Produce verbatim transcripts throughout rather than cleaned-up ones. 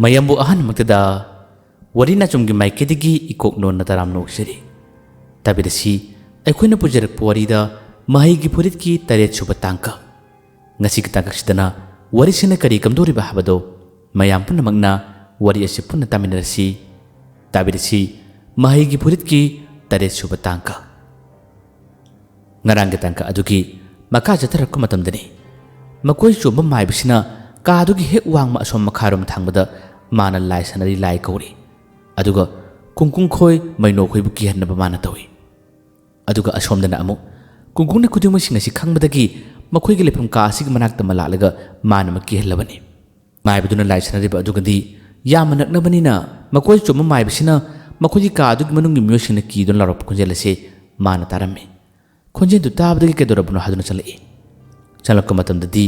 ꯃꯌꯥꯝꯕꯨ ꯑꯍꯥꯟꯕꯃꯛꯇꯗ ꯋꯥꯔꯤ ꯅꯥꯆꯣꯝꯒꯤ ꯃꯥꯏꯀꯩꯗꯒꯤ ꯏꯀꯣꯛ ꯅꯣꯟꯅ ꯇꯔꯥꯝꯅ ꯑꯣꯛꯆꯔꯤ꯫ ꯇꯥꯕꯤꯔꯁꯤ, ꯑꯩꯈꯣꯏꯅ ꯄꯨꯖꯔꯛꯄ ꯋꯥꯔꯤꯗ ꯃꯍꯩꯒꯤ ꯐꯨꯔꯤꯠꯀꯤ ꯇꯔꯦꯠ ꯁꯨꯕ ꯇꯥꯡꯀꯛ꯫ ꯉꯁꯤꯒꯤ ꯇꯥꯡꯀꯛꯁꯤꯗꯅ ꯋꯥꯔꯤꯁꯤꯅ ꯀꯔꯤ ꯀꯝꯗꯧꯔꯤꯕ ꯍꯥꯏꯕꯗꯣ ꯃꯌꯥꯝ ꯄꯨꯝꯅꯃꯛꯅ ꯋꯥꯔꯤ ꯑꯁꯤ ꯄꯨꯟꯅ ꯇꯥꯃꯤꯟꯅꯔꯁꯤ꯫ ꯇꯥꯕꯤꯔꯁꯤ, ꯃꯍꯩꯒꯤ ꯐꯨꯔꯤꯠꯀꯤ ꯇꯔꯦꯠ ꯁꯨꯕ ꯇꯥꯡꯀꯛ꯫ ꯉꯔꯥꯡꯒꯤ ꯇꯥꯡꯀꯛ ꯑꯗꯨꯒꯤ ꯃꯈꯥ ꯆꯠꯊꯔꯛꯄ ꯃꯇꯝꯗꯅꯤ꯫ ꯃꯈꯣꯏ ꯆꯣꯝꯕ ꯃꯥꯏꯕꯁꯤꯅ ꯀꯥꯗꯨꯒꯤ ꯍꯦꯛ ꯋꯥꯡꯃ ꯑꯁꯣꯝ ꯃꯈꯥꯔꯣꯝ ꯊꯥꯡꯕꯗ ꯃꯥꯅ ꯂꯥꯏ ꯁꯥꯟꯅꯔꯤ ꯂꯥꯏ ꯀꯧꯔꯤ꯫ ꯑꯗꯨꯒ ꯀꯨꯡꯀꯨꯡ ꯈꯣꯏ ꯃꯩꯅꯣ ꯈꯣꯏꯕꯨ ꯀꯤꯍꯟꯅꯕ ꯃꯥꯅ ꯇꯧꯏ꯫ ꯑꯗꯨꯒ ꯑꯁꯣꯝꯗꯅ ꯑꯃꯨꯛ ꯀꯨꯡꯀꯨꯡꯅ ꯈꯨꯗꯤꯡꯃꯛꯁꯤꯡ ꯑꯁꯤ ꯈꯪꯕꯗꯒꯤ ꯃꯈꯣꯏꯒꯤ ꯂꯩꯐꯝ ꯀꯥ ꯑꯁꯤꯒꯤ ꯃꯅꯥꯛꯇ ꯑꯃ ꯂꯥꯛꯂꯒ ꯃꯥꯅ ꯑꯃ ꯀꯤꯍꯜꯂꯕꯅꯤ꯫ ꯃꯥꯏꯕꯗꯨꯅ ꯂꯥꯏ ꯁꯥꯟꯅꯔꯤꯕ ꯑꯗꯨꯒꯗꯤ ꯌꯥꯝꯅ ꯅꯛꯅꯕꯅꯤꯅ ꯃꯈꯣꯏ ꯆꯣꯝꯕ ꯃꯥꯏꯕꯁꯤꯅ ꯃꯈꯣꯏꯒꯤ ꯀꯥ ꯑꯗꯨꯒꯤ ꯃꯅꯨꯡꯒꯤ ꯃꯤꯑꯣꯏꯁꯤꯡꯅ ꯀꯤꯗꯨꯅ ꯂꯥꯎꯔꯛꯄ ꯈꯣꯟꯖꯦꯜ ꯑꯁꯤ ꯃꯥꯅ ꯇꯥꯔꯝꯃꯤ꯫ ꯈꯣꯟꯖꯦꯜꯗꯨ ꯇꯥꯕꯗꯒꯤ ꯀꯩꯗꯧꯔꯕꯅꯣ ꯍꯥꯏꯗꯨꯅ ꯆꯪꯂꯛꯏ꯫ ꯆꯪꯂꯛꯄ ꯃꯇꯝꯗꯗꯤ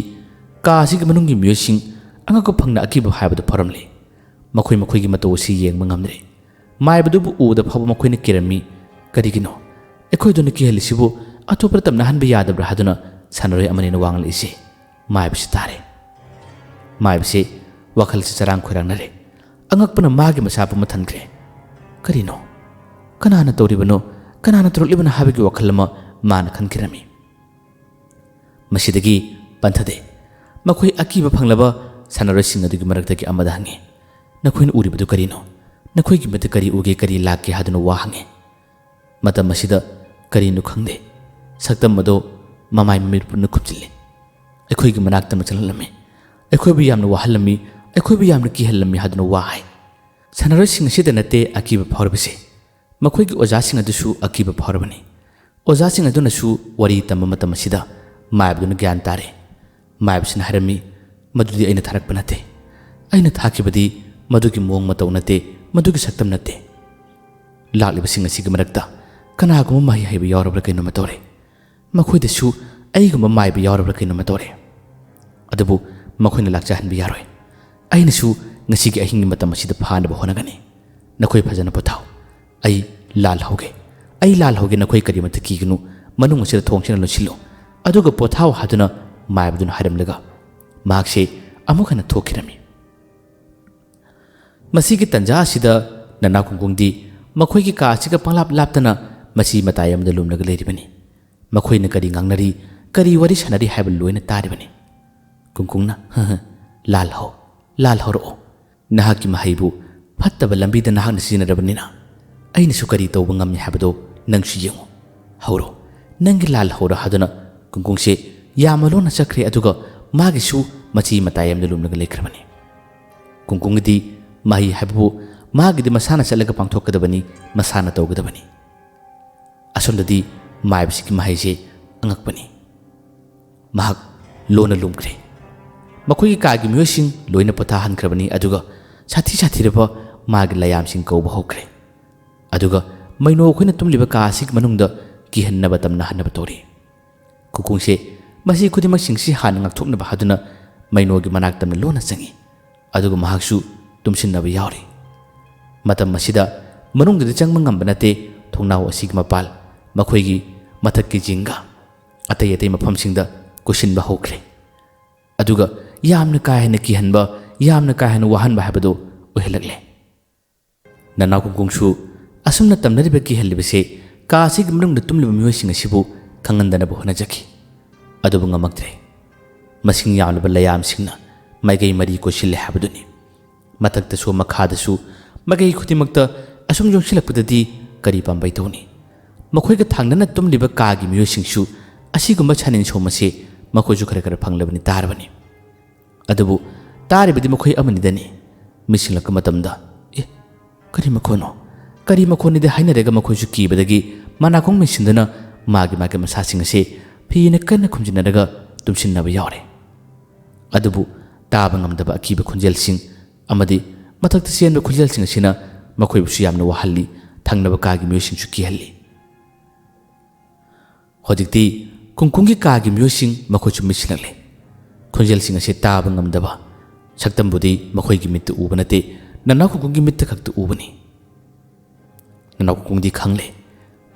ꯀꯥ ꯑꯁꯤꯒꯤ ꯃꯅꯨꯡꯒꯤ ꯃꯤꯑꯣꯏꯁꯤꯡ ꯑꯉꯛꯄ ꯐꯪꯅ ꯑꯀꯤꯕ ꯍꯥꯏꯕꯗꯨ ꯐꯥꯎꯔꯝꯂꯦ꯫ ꯃꯈꯣꯏ ꯃꯈꯣꯏꯒꯤ ꯃꯇꯧ ꯑꯁꯤ ꯌꯦꯡꯕ ꯉꯝꯗ꯭ꯔꯦ꯫ ꯃꯥꯏꯕꯗꯨꯕꯨ ꯎꯕꯗ ꯐꯥꯎꯕ ꯃꯈꯣꯏꯅ ꯀꯤꯔꯝꯃꯤ꯫ ꯀꯔꯤꯒꯤꯅꯣ? ꯑꯩꯈꯣꯏꯗꯨꯅ ꯀꯤꯍꯜꯂꯤꯁꯤꯕꯨ ꯑꯇꯣꯞꯄꯗ ꯇꯝꯅꯍꯟꯕ ꯌꯥꯗꯕ꯭ꯔꯥ ꯍꯥꯏꯗꯨꯅ ꯁꯥꯟꯅꯔꯣꯏ ꯑꯃꯅꯤꯅ ꯋꯥ ꯉꯥꯡꯂꯛꯏꯁꯤ ꯃꯥꯏꯕꯁꯤ ꯇꯥꯔꯦ꯫ ꯃꯥꯏꯕꯁꯤ ꯋꯥꯈꯜꯁꯤ ꯆꯔꯥꯡ ꯈꯣꯏꯔꯥꯡꯅꯔꯦ꯫ ꯑꯉꯛꯄꯅ ꯃꯥꯒꯤ ꯃꯁꯥ ꯄꯨꯝꯕ ꯊꯟꯈ꯭ꯔꯦ꯫ ꯀꯔꯤꯅꯣ? ꯀꯅꯥꯅ ꯇꯧꯔꯤꯕꯅꯣ? ꯀꯅꯥꯅ ꯇꯧꯔꯛꯂꯤꯕꯅꯣ ꯍꯥꯏꯕꯒꯤ ꯋꯥꯈꯜ ꯑꯃ ꯃꯥꯅ ꯈꯟꯈꯤꯔꯝꯃꯤ꯫ ꯃꯁꯤꯗꯒꯤ ꯄꯟꯊꯗꯦ꯫ ꯃꯈꯣꯏ ꯑꯀꯤꯕ ꯐꯪꯂꯕ ꯁꯥꯟꯅꯔꯣꯏꯁꯤꯡ ꯑꯗꯨꯒꯤ ꯃꯔꯛꯇꯒꯤ ꯑꯃꯗ ꯍꯪꯉꯤ, "ꯅꯈꯣꯏꯅ ꯎꯔꯤꯕꯗꯨ ꯀꯔꯤꯅꯣ? ꯅꯈꯣꯏꯒꯤ ꯃꯤꯠꯇ ꯀꯔꯤ ꯎꯒꯦ, ꯀꯔꯤ ꯂꯥꯛꯀꯦ?" ꯍꯥꯏꯗꯨꯅ ꯋꯥ ꯍꯪꯉꯤ꯫ ꯃꯇꯝ ꯑꯁꯤꯗ ꯀꯔꯤꯅꯣ ꯈꯪꯗꯦ, ꯁꯛꯇꯝ ꯑꯗꯣ ꯃꯃꯥꯏ ꯃꯃꯤꯠ ꯄꯨꯝꯅ ꯈꯨꯞꯆꯤꯜꯂꯤ꯫ ꯑꯩꯈꯣꯏꯒꯤ ꯃꯅꯥꯛꯇ ꯑꯃ ꯆꯪꯂꯛꯂꯝꯃꯤ꯫ ꯑꯩꯈꯣꯏꯕꯨ ꯌꯥꯝꯅ ꯋꯥꯍꯜꯂꯝꯃꯤ, ꯑꯩꯈꯣꯏꯕꯨ ꯌꯥꯝꯅ ꯀꯤꯍꯜꯂꯝꯃꯤ ꯍꯥꯏꯗꯨꯅ ꯋꯥ ꯍꯥꯏ꯫ ꯁꯥꯟꯅꯔꯣꯏꯁꯤꯡ ꯑꯁꯤꯗ ꯅꯠꯇꯦ ꯑꯀꯤꯕ ꯐꯥꯎꯔꯤꯕꯁꯦ, ꯃꯈꯣꯏꯒꯤ ꯑꯣꯖꯥꯁꯤꯡ ꯑꯗꯨꯁꯨ ꯑꯀꯤꯕ ꯐꯥꯎꯔꯕꯅꯤ꯫ ꯑꯣꯖꯥꯁꯤꯡ ꯑꯗꯨꯅꯁꯨ ꯋꯥꯔꯤ ꯇꯝꯕ ꯃꯇꯝ ꯑꯁꯤꯗ ꯃꯥꯏꯕꯗꯨꯅ ꯒ꯭ꯌꯥꯟ ꯇꯥꯔꯦ꯫ ꯃꯥꯏꯕꯁꯤꯅ ꯍꯥꯏꯔꯝꯃꯤ, "ꯃꯗꯨꯗꯤ ꯑꯩꯅ ꯊꯥꯔꯛꯄ ꯅꯠꯇꯦ꯫ ꯑꯩꯅ ꯊꯥꯈꯤꯕꯗꯤ ꯃꯗꯨꯒꯤ ꯃꯑꯣꯡ ꯃꯇꯧ ꯅꯠꯇꯦ, ꯃꯗꯨꯒꯤ ꯁꯛꯇꯝ ꯅꯠꯇꯦ꯫ ꯂꯥꯛꯂꯤꯕꯁꯤꯡ ꯑꯁꯤꯒꯤ ꯃꯔꯛꯇ ꯀꯅꯥꯒꯨꯝꯕ ꯃꯍꯩ ꯍꯩꯕ ꯌꯥꯎꯔꯕ꯭ꯔꯥ ꯀꯩꯅꯣꯝꯃ ꯇꯧꯔꯦ꯫ ꯃꯈꯣꯏꯗꯁꯨ ꯑꯩꯒꯨꯝꯕ ꯃꯥꯏꯕ ꯌꯥꯎꯔꯕ꯭ꯔꯥ ꯀꯩꯅꯣꯝꯃ ꯇꯧꯔꯦ꯫ ꯑꯗꯨꯕꯨ ꯃꯈꯣꯏꯅ ꯂꯥꯛꯆꯍꯟꯕ ꯌꯥꯔꯣꯏ꯫ ꯑꯩꯅꯁꯨ ꯉꯁꯤꯒꯤ ꯑꯍꯤꯡꯒꯤ ꯃꯇꯝ ꯑꯁꯤꯗ ꯐꯥꯅꯕ ꯍꯣꯠꯅꯒꯅꯤ꯫ ꯅꯈꯣꯏ ꯐꯖꯅ ꯄꯣꯊꯥꯎ꯫ ꯑꯩ ꯂꯥꯜꯍꯧꯒꯦ꯫ ꯑꯩ ꯂꯥꯜꯍꯧꯒꯦ꯫ ꯅꯈꯣꯏ ꯀꯔꯤꯃꯠꯇ ꯀꯤꯒꯅꯨ꯫ ꯃꯅꯨꯡ ꯑꯁꯤꯗ ꯊꯣꯡꯁꯤꯅ ꯂꯣꯟꯁꯤꯜꯂꯨ꯫ ꯑꯗꯨꯒ ꯄꯣꯊꯥꯎ" ꯍꯥꯏꯗꯨꯅ ꯃꯥꯏꯕꯗꯨꯅ ꯍꯥꯏꯔꯝꯂꯒ ꯃꯍꯥꯛꯁꯦ ꯑꯃꯨꯛ ꯍꯟꯅ ꯊꯣꯛꯈꯤꯔꯝꯃꯤ꯫ ꯃꯁꯤꯒꯤ ꯇꯟꯖꯥ ꯑꯁꯤꯗ ꯅꯅꯥꯎ ꯀꯨꯡꯀꯨꯡꯗꯤ ꯃꯈꯣꯏꯒꯤ ꯀꯥ ꯑꯁꯤꯒ ꯄꯪꯂꯥꯞ ꯂꯥꯞꯇꯅ ꯃꯆꯤ ꯃꯇꯥꯏ ꯑꯃꯗ ꯂꯨꯝꯂꯒ ꯂꯩꯔꯤꯕꯅꯤ꯫ ꯃꯈꯣꯏꯅ ꯀꯔꯤ ꯉꯥꯡꯅꯔꯤ, ꯀꯔꯤ ꯋꯥꯔꯤ ꯁꯥꯟꯅꯔꯤ ꯍꯥꯏꯕ ꯂꯣꯏꯅ ꯇꯥꯔꯤꯕꯅꯤ꯫ ꯀꯨꯡꯀꯨꯡꯅ, "ꯂꯥꯜꯍꯧ, ꯂꯥꯜꯍꯧꯔꯛꯑꯣ꯫ ꯅꯍꯥꯛꯀꯤ ꯃꯍꯩꯕꯨ ꯐꯠꯇꯕ ꯂꯝꯕꯤꯗ ꯅꯍꯥꯛꯅ ꯁꯤꯖꯤꯟꯅꯔꯕꯅꯤꯅ ꯑꯩꯅꯁꯨ ꯀꯔꯤ ꯇꯧꯕ ꯉꯝꯃꯤ ꯍꯥꯏꯕꯗꯣ ꯅꯪꯁꯨ ꯌꯦꯡꯉꯨ꯫ ꯍꯧꯔꯣ, ꯅꯪꯒꯤ ꯂꯥꯜꯍꯧꯔ" ꯍꯥꯏꯗꯨꯅ ꯀꯨꯡꯀꯨꯡꯁꯦ ꯌꯥꯝꯅ ꯂꯣꯟꯅ ꯆꯠꯈ꯭ꯔꯦ꯫ ꯑꯗꯨꯒ ꯃꯥꯒꯤꯁꯨ ꯃꯆꯤ ꯃꯇꯥꯏ ꯑꯃꯗ ꯂꯨꯝꯂꯒ ꯂꯩꯈ꯭ꯔꯕꯅꯤ꯫ ꯀꯨꯡꯀꯨꯡꯒꯤꯗꯤ ꯃꯍꯩ ꯍꯥꯏꯕꯕꯨ ꯃꯥꯒꯤꯗꯤ ꯃꯁꯥꯅ ꯆꯠꯂꯒ ꯄꯥꯡꯊꯣꯛꯀꯗꯕꯅꯤ, ꯃꯁꯥꯅ ꯇꯧꯒꯗꯕꯅꯤ꯫ ꯑꯁꯣꯝꯗꯗꯤ ꯃꯥꯏꯕꯁꯤꯒꯤ ꯃꯍꯩꯁꯦ ꯑꯉꯛꯄꯅꯤ꯫ ꯃꯍꯥꯛ ꯂꯣꯟꯅ ꯂꯨꯝꯈ꯭ꯔꯦ꯫ ꯃꯈꯣꯏꯒꯤ ꯀꯥꯒꯤ ꯃꯤꯑꯣꯏꯁꯤꯡ ꯂꯣꯏꯅ ꯄꯣꯊꯥꯍꯟꯈ꯭ꯔꯕꯅꯤ꯫ ꯑꯗꯨꯒ ꯁꯥꯊꯤ ꯁꯥꯊꯤꯔꯕ ꯃꯥꯒꯤ ꯂꯥꯌꯥꯝꯁꯤꯡ ꯀꯧꯕ ꯍꯧꯈ꯭ꯔꯦ꯫ ꯑꯗꯨꯒ ꯃꯩꯅꯣ ꯑꯩꯈꯣꯏꯅ ꯇꯨꯝꯂꯤꯕ ꯀꯥ ꯑꯁꯤꯒꯤ ꯃꯅꯨꯡꯗ ꯀꯤꯍꯟꯅꯕ ꯇꯝꯅꯍꯟꯅꯕ ꯇꯧꯔꯤ꯫ ꯀꯨꯡꯀꯨꯡꯁꯦ ꯃꯁꯤ ꯈꯨꯗꯤꯡꯃꯛꯁꯤꯡꯁꯤ ꯍꯥꯟꯅ ꯉꯥꯛꯊꯣꯛꯅꯕ ꯍꯥꯏꯗꯨꯅ ꯃꯩꯅꯣꯒꯤ ꯃꯅꯥꯛ ꯇꯝꯅ ꯂꯣꯟꯅ ꯆꯪꯏ꯫ ꯑꯗꯨꯒ ꯃꯍꯥꯛꯁꯨ ꯇꯨꯝꯁꯤꯟꯅꯕ ꯌꯥꯎꯔꯤ꯫ ꯃꯇꯝ ꯑꯁꯤꯗ ꯃꯅꯨꯡꯗꯗꯤ ꯆꯪꯕ ꯉꯝꯕ ꯅꯠꯇꯦ꯫ ꯊꯣꯡꯅꯥꯎ ꯑꯁꯤꯒꯤ ꯃꯄꯥꯜ, ꯃꯈꯣꯏꯒꯤ ꯃꯊꯛꯀꯤ ꯖꯤꯡꯒ, ꯑꯇꯩ ꯑꯇꯩ ꯃꯐꯝꯁꯤꯡꯗ ꯀꯣꯏꯁꯤꯟꯕ ꯍꯧꯈ꯭ꯔꯦ꯫ ꯑꯗꯨꯒ ꯌꯥꯝꯅ ꯀꯥ ꯍꯦꯟꯅ ꯀꯤꯍꯟꯕ, ꯌꯥꯝꯅ ꯀꯥ ꯍꯦꯟꯅ ꯋꯥꯍꯟꯕ ꯍꯥꯏꯕꯗꯨ ꯑꯣꯏꯍꯜꯂꯛꯂꯦ꯫ ꯅꯅꯥꯎ ꯀꯨꯡꯀꯨꯡꯁꯨ ꯑꯁꯨꯝꯅ ꯇꯝꯅꯔꯤꯕ ꯀꯤꯍꯜꯂꯤꯕꯁꯦ ꯀꯥ ꯑꯁꯤꯒꯤ ꯃꯅꯨꯡꯗ ꯇꯨꯝꯂꯤꯕ ꯃꯤꯑꯣꯏꯁꯤꯡ ꯑꯁꯤꯕꯨ ꯈꯪꯍꯟꯗꯅꯕ ꯍꯣꯠꯅꯖꯈꯤ꯫ ꯑꯗꯨꯕꯨ ꯉꯝꯃꯛꯇ꯭ꯔꯦ꯫ ꯃꯁꯤꯡ ꯌꯥꯝꯂꯕ ꯂꯌꯥꯝꯁꯤꯡꯅ ꯃꯥꯏꯀꯩ ꯃꯔꯤ ꯀꯣꯏꯁꯤꯜꯂꯦ ꯍꯥꯏꯕꯗꯨꯅꯤ꯫ ꯃꯊꯛꯇꯁꯨ ꯃꯈꯥꯗꯁꯨ ꯃꯥꯏꯀꯩ ꯈꯨꯗꯤꯡꯃꯛꯇ ꯑꯁꯨꯝ ꯌꯣꯝꯁꯤꯜꯂꯛꯄꯗꯗꯤ ꯀꯔꯤ ꯄꯥꯝꯕꯩ ꯇꯧꯅꯤ? ꯃꯈꯣꯏꯒ ꯊꯥꯡꯅꯅ ꯇꯨꯝꯂꯤꯕ ꯀꯥꯒꯤ ꯃꯤꯑꯣꯏꯁꯤꯡꯁꯨ ꯑꯁꯤꯒꯨꯝꯕ ꯁꯥꯅꯤꯟ ꯁꯣꯝ ꯑꯁꯤ ꯃꯈꯣꯏꯁꯨ ꯈꯔ ꯈꯔ ꯐꯪꯂꯕꯅꯤ, ꯇꯥꯔꯕꯅꯤ꯫ ꯑꯗꯨꯕꯨ ꯇꯥꯔꯤꯕꯗꯤ ꯃꯈꯣꯏ ꯑꯃꯅꯤꯗꯅꯤ꯫ ꯃꯤꯠꯁꯤꯡꯂꯛꯄ ꯃꯇꯝꯗ, "ꯑꯦ, ꯀꯔꯤ ꯃꯈꯣꯟꯅꯣ? ꯀꯔꯤ ꯃꯈꯣꯟꯅꯤꯗꯤ?" ꯍꯥꯏꯅꯔꯒ ꯃꯈꯣꯏꯁꯨ ꯀꯤꯕꯗꯒꯤ ꯃꯅꯥꯀꯣꯡ ꯃꯦꯟꯁꯤꯟꯗꯨꯅ ꯃꯥꯒꯤ ꯃꯥꯒꯤ ꯃꯁꯥꯁꯤꯡ ꯑꯁꯤ ꯐꯤꯅ ꯀꯟꯅ ꯈꯨꯝꯖꯤꯟꯅꯔꯒ ꯇꯨꯝꯁꯤꯟꯅꯕ ꯌꯥꯎꯔꯦ꯫ ꯑꯗꯨꯕꯨ ꯇꯥꯕ ꯉꯝꯗꯕ ꯑꯀꯤꯕ ꯈꯣꯟꯖꯦꯜꯁꯤꯡ ꯑꯃꯗꯤ ꯃꯊꯛꯇ ꯆꯦꯟꯕ ꯈꯣꯟꯖꯦꯜꯁꯤꯡ ꯑꯁꯤꯅ ꯃꯈꯣꯏꯕꯨꯁꯨ ꯌꯥꯝꯅ ꯋꯥꯍꯜꯂꯤ, ꯊꯪꯅꯕ ꯀꯥꯒꯤ ꯃꯤꯑꯣꯏꯁꯤꯡꯁꯨ ꯀꯤꯍꯜꯂꯤ꯫ ꯍꯧꯖꯤꯛꯇꯤ ꯀꯨꯡꯀꯨꯡꯒꯤ ꯀꯥꯒꯤ ꯃꯤꯑꯣꯏꯁꯤꯡ ꯃꯈꯣꯏꯁꯨ ꯃꯤꯠꯁꯤꯜꯂꯛꯂꯦ꯫ ꯈꯣꯟꯖꯦꯜꯁꯤꯡ ꯑꯁꯤ ꯇꯥꯕ ꯉꯝꯗꯕ ꯁꯛꯇꯝꯕꯨꯗꯤ ꯃꯈꯣꯏꯒꯤ ꯃꯤꯠꯇ ꯎꯕ ꯅꯠꯇꯦ, ꯅꯅꯥꯎ ꯀꯨꯡꯀꯨꯡꯒꯤ ꯃꯤꯠꯇ ꯈꯛꯇ ꯎꯕꯅꯤ꯫ ꯅꯅꯥꯎ ꯀꯨꯡꯀꯨꯡꯗꯤ ꯈꯪꯂꯦ,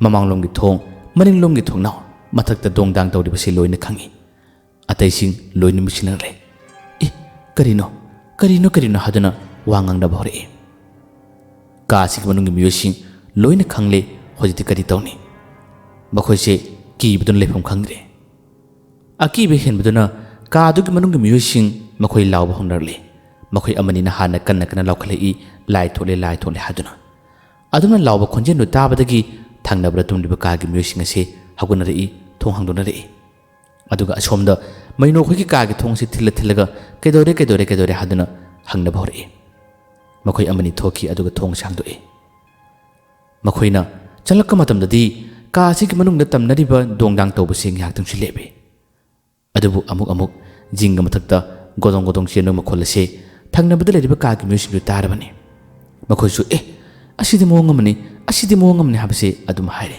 ꯃꯃꯥꯡꯂꯣꯝꯒꯤ ꯊꯣꯡ, ꯃꯅꯤꯡꯂꯣꯝꯒꯤ ꯊꯣꯡꯅꯥꯎ, ꯃꯊꯛꯇ ꯗꯣꯡꯗꯥꯡ ꯇꯧꯔꯤꯕꯁꯤ ꯂꯣꯏꯅ ꯈꯪꯏ꯫ ꯑꯇꯩꯁꯤꯡ ꯂꯣꯏꯅ ꯃꯤꯠꯁꯤꯟꯅꯔꯦ꯫ "ꯑꯦ, ꯀꯔꯤꯅꯣ? ꯀꯔꯤꯅꯣ? ꯀꯔꯤꯅꯣ?" ꯍꯥꯏꯗꯨꯅ ꯋꯥ ꯉꯥꯡꯅꯕ ꯍꯧꯔꯛꯏ꯫ ꯀꯥ ꯑꯁꯤꯒꯤ ꯃꯅꯨꯡꯒꯤ ꯃꯤꯑꯣꯏꯁꯤꯡ ꯂꯣꯏꯅ ꯈꯪꯂꯦ꯫ ꯍꯧꯖꯤꯛꯇꯤ ꯀꯔꯤ ꯇꯧꯅꯤ? ꯃꯈꯣꯏꯁꯦ ꯀꯤꯕꯗꯨꯅ ꯂꯩꯐꯝ ꯈꯪꯗ꯭ꯔꯦ꯫ ꯑꯀꯤꯕ ꯍꯦꯟꯕꯗꯨꯅ ꯀꯥ ꯑꯗꯨꯒꯤ ꯃꯅꯨꯡꯒꯤ ꯃꯤꯑꯣꯏꯁꯤꯡ ꯃꯈꯣꯏ ꯂꯥꯎꯕ ꯍꯧꯅꯔꯛꯂꯦ꯫ ꯃꯈꯣꯏ ꯑꯃꯅꯤꯅ ꯍꯥꯟꯅ ꯀꯟꯅ ꯀꯟꯅ ꯂꯥꯎꯈꯠꯂꯛꯏ, "ꯂꯥꯏ ꯊꯣꯛꯂꯦ, ꯂꯥꯏ ꯊꯣꯛꯂꯦ" ꯍꯥꯏꯗꯨꯅ꯫ ꯑꯗꯨꯝꯅ ꯂꯥꯎꯕ ꯈꯣꯟꯖꯦꯜꯗꯨ ꯇꯥꯕꯗꯒꯤ ꯊꯪꯅꯕꯗ ꯇꯨꯝꯂꯤꯕ ꯀꯥꯒꯤ ꯃꯤꯑꯣꯏꯁꯤꯡ ꯑꯁꯤ ꯍꯧꯒꯠꯅꯔꯛꯏ, ꯊꯣꯡ ꯍꯥꯡꯗꯣꯛꯅꯔꯛꯏ꯫ ꯑꯗꯨꯒ ꯑꯁꯣꯝꯗ ꯃꯩꯅꯣ ꯑꯩꯈꯣꯏꯒꯤ ꯀꯥꯒꯤ ꯊꯣꯡ ꯑꯁꯤ ꯊꯤꯜꯂ ꯊꯤꯜꯂꯒ, "ꯀꯩꯗꯧꯔꯦ, ꯀꯩꯗꯧꯔꯦ, ꯀꯩꯗꯧꯔꯦ?" ꯍꯥꯏꯗꯨꯅ ꯍꯪꯅꯕ ꯍꯧꯔꯛꯏ꯫ ꯃꯈꯣꯏ ꯑꯃꯅꯤ ꯊꯣꯛꯈꯤ, ꯑꯗꯨꯒ ꯊꯣꯡ ꯑꯁꯤ ꯍꯥꯡꯗꯣꯛꯏ꯫ ꯃꯈꯣꯏꯅ ꯆꯪꯂꯛꯄ ꯃꯇꯝꯗꯗꯤ ꯀꯥ ꯑꯁꯤꯒꯤ ꯃꯅꯨꯡꯗ ꯇꯝꯅꯔꯤꯕ ꯗꯣꯡ ꯗꯥꯡ ꯇꯧꯕꯁꯤ ꯉꯥꯏꯍꯥꯛꯇꯪꯁꯨ ꯂꯦꯞꯄꯤ꯫ ꯑꯗꯨꯕꯨ ꯑꯃꯨꯛ ꯑꯃꯨꯛ ꯖꯤꯡꯒ ꯃꯊꯛꯇ ꯒꯣꯗꯣꯡ ꯒꯣꯗꯣꯡ ꯆꯦꯟꯕ ꯃꯈꯣꯜ ꯑꯁꯤ ꯊꯪꯅꯕꯗ ꯂꯩꯔꯤꯕ ꯀꯥꯒꯤ ꯃꯤꯑꯣꯏꯁꯤꯡꯗꯨ ꯇꯥꯔꯕꯅꯤ꯫ ꯃꯈꯣꯏꯁꯨ, "ꯑꯦ, ꯑꯁꯤꯗꯤ ꯃꯑꯣꯡ ꯑꯃꯅꯤ, ꯑꯁꯤꯗꯤ ꯃꯑꯣꯡ ꯑꯃꯅꯤ" ꯍꯥꯏꯕꯁꯤ ꯑꯗꯨꯝ ꯍꯥꯏꯔꯦ꯫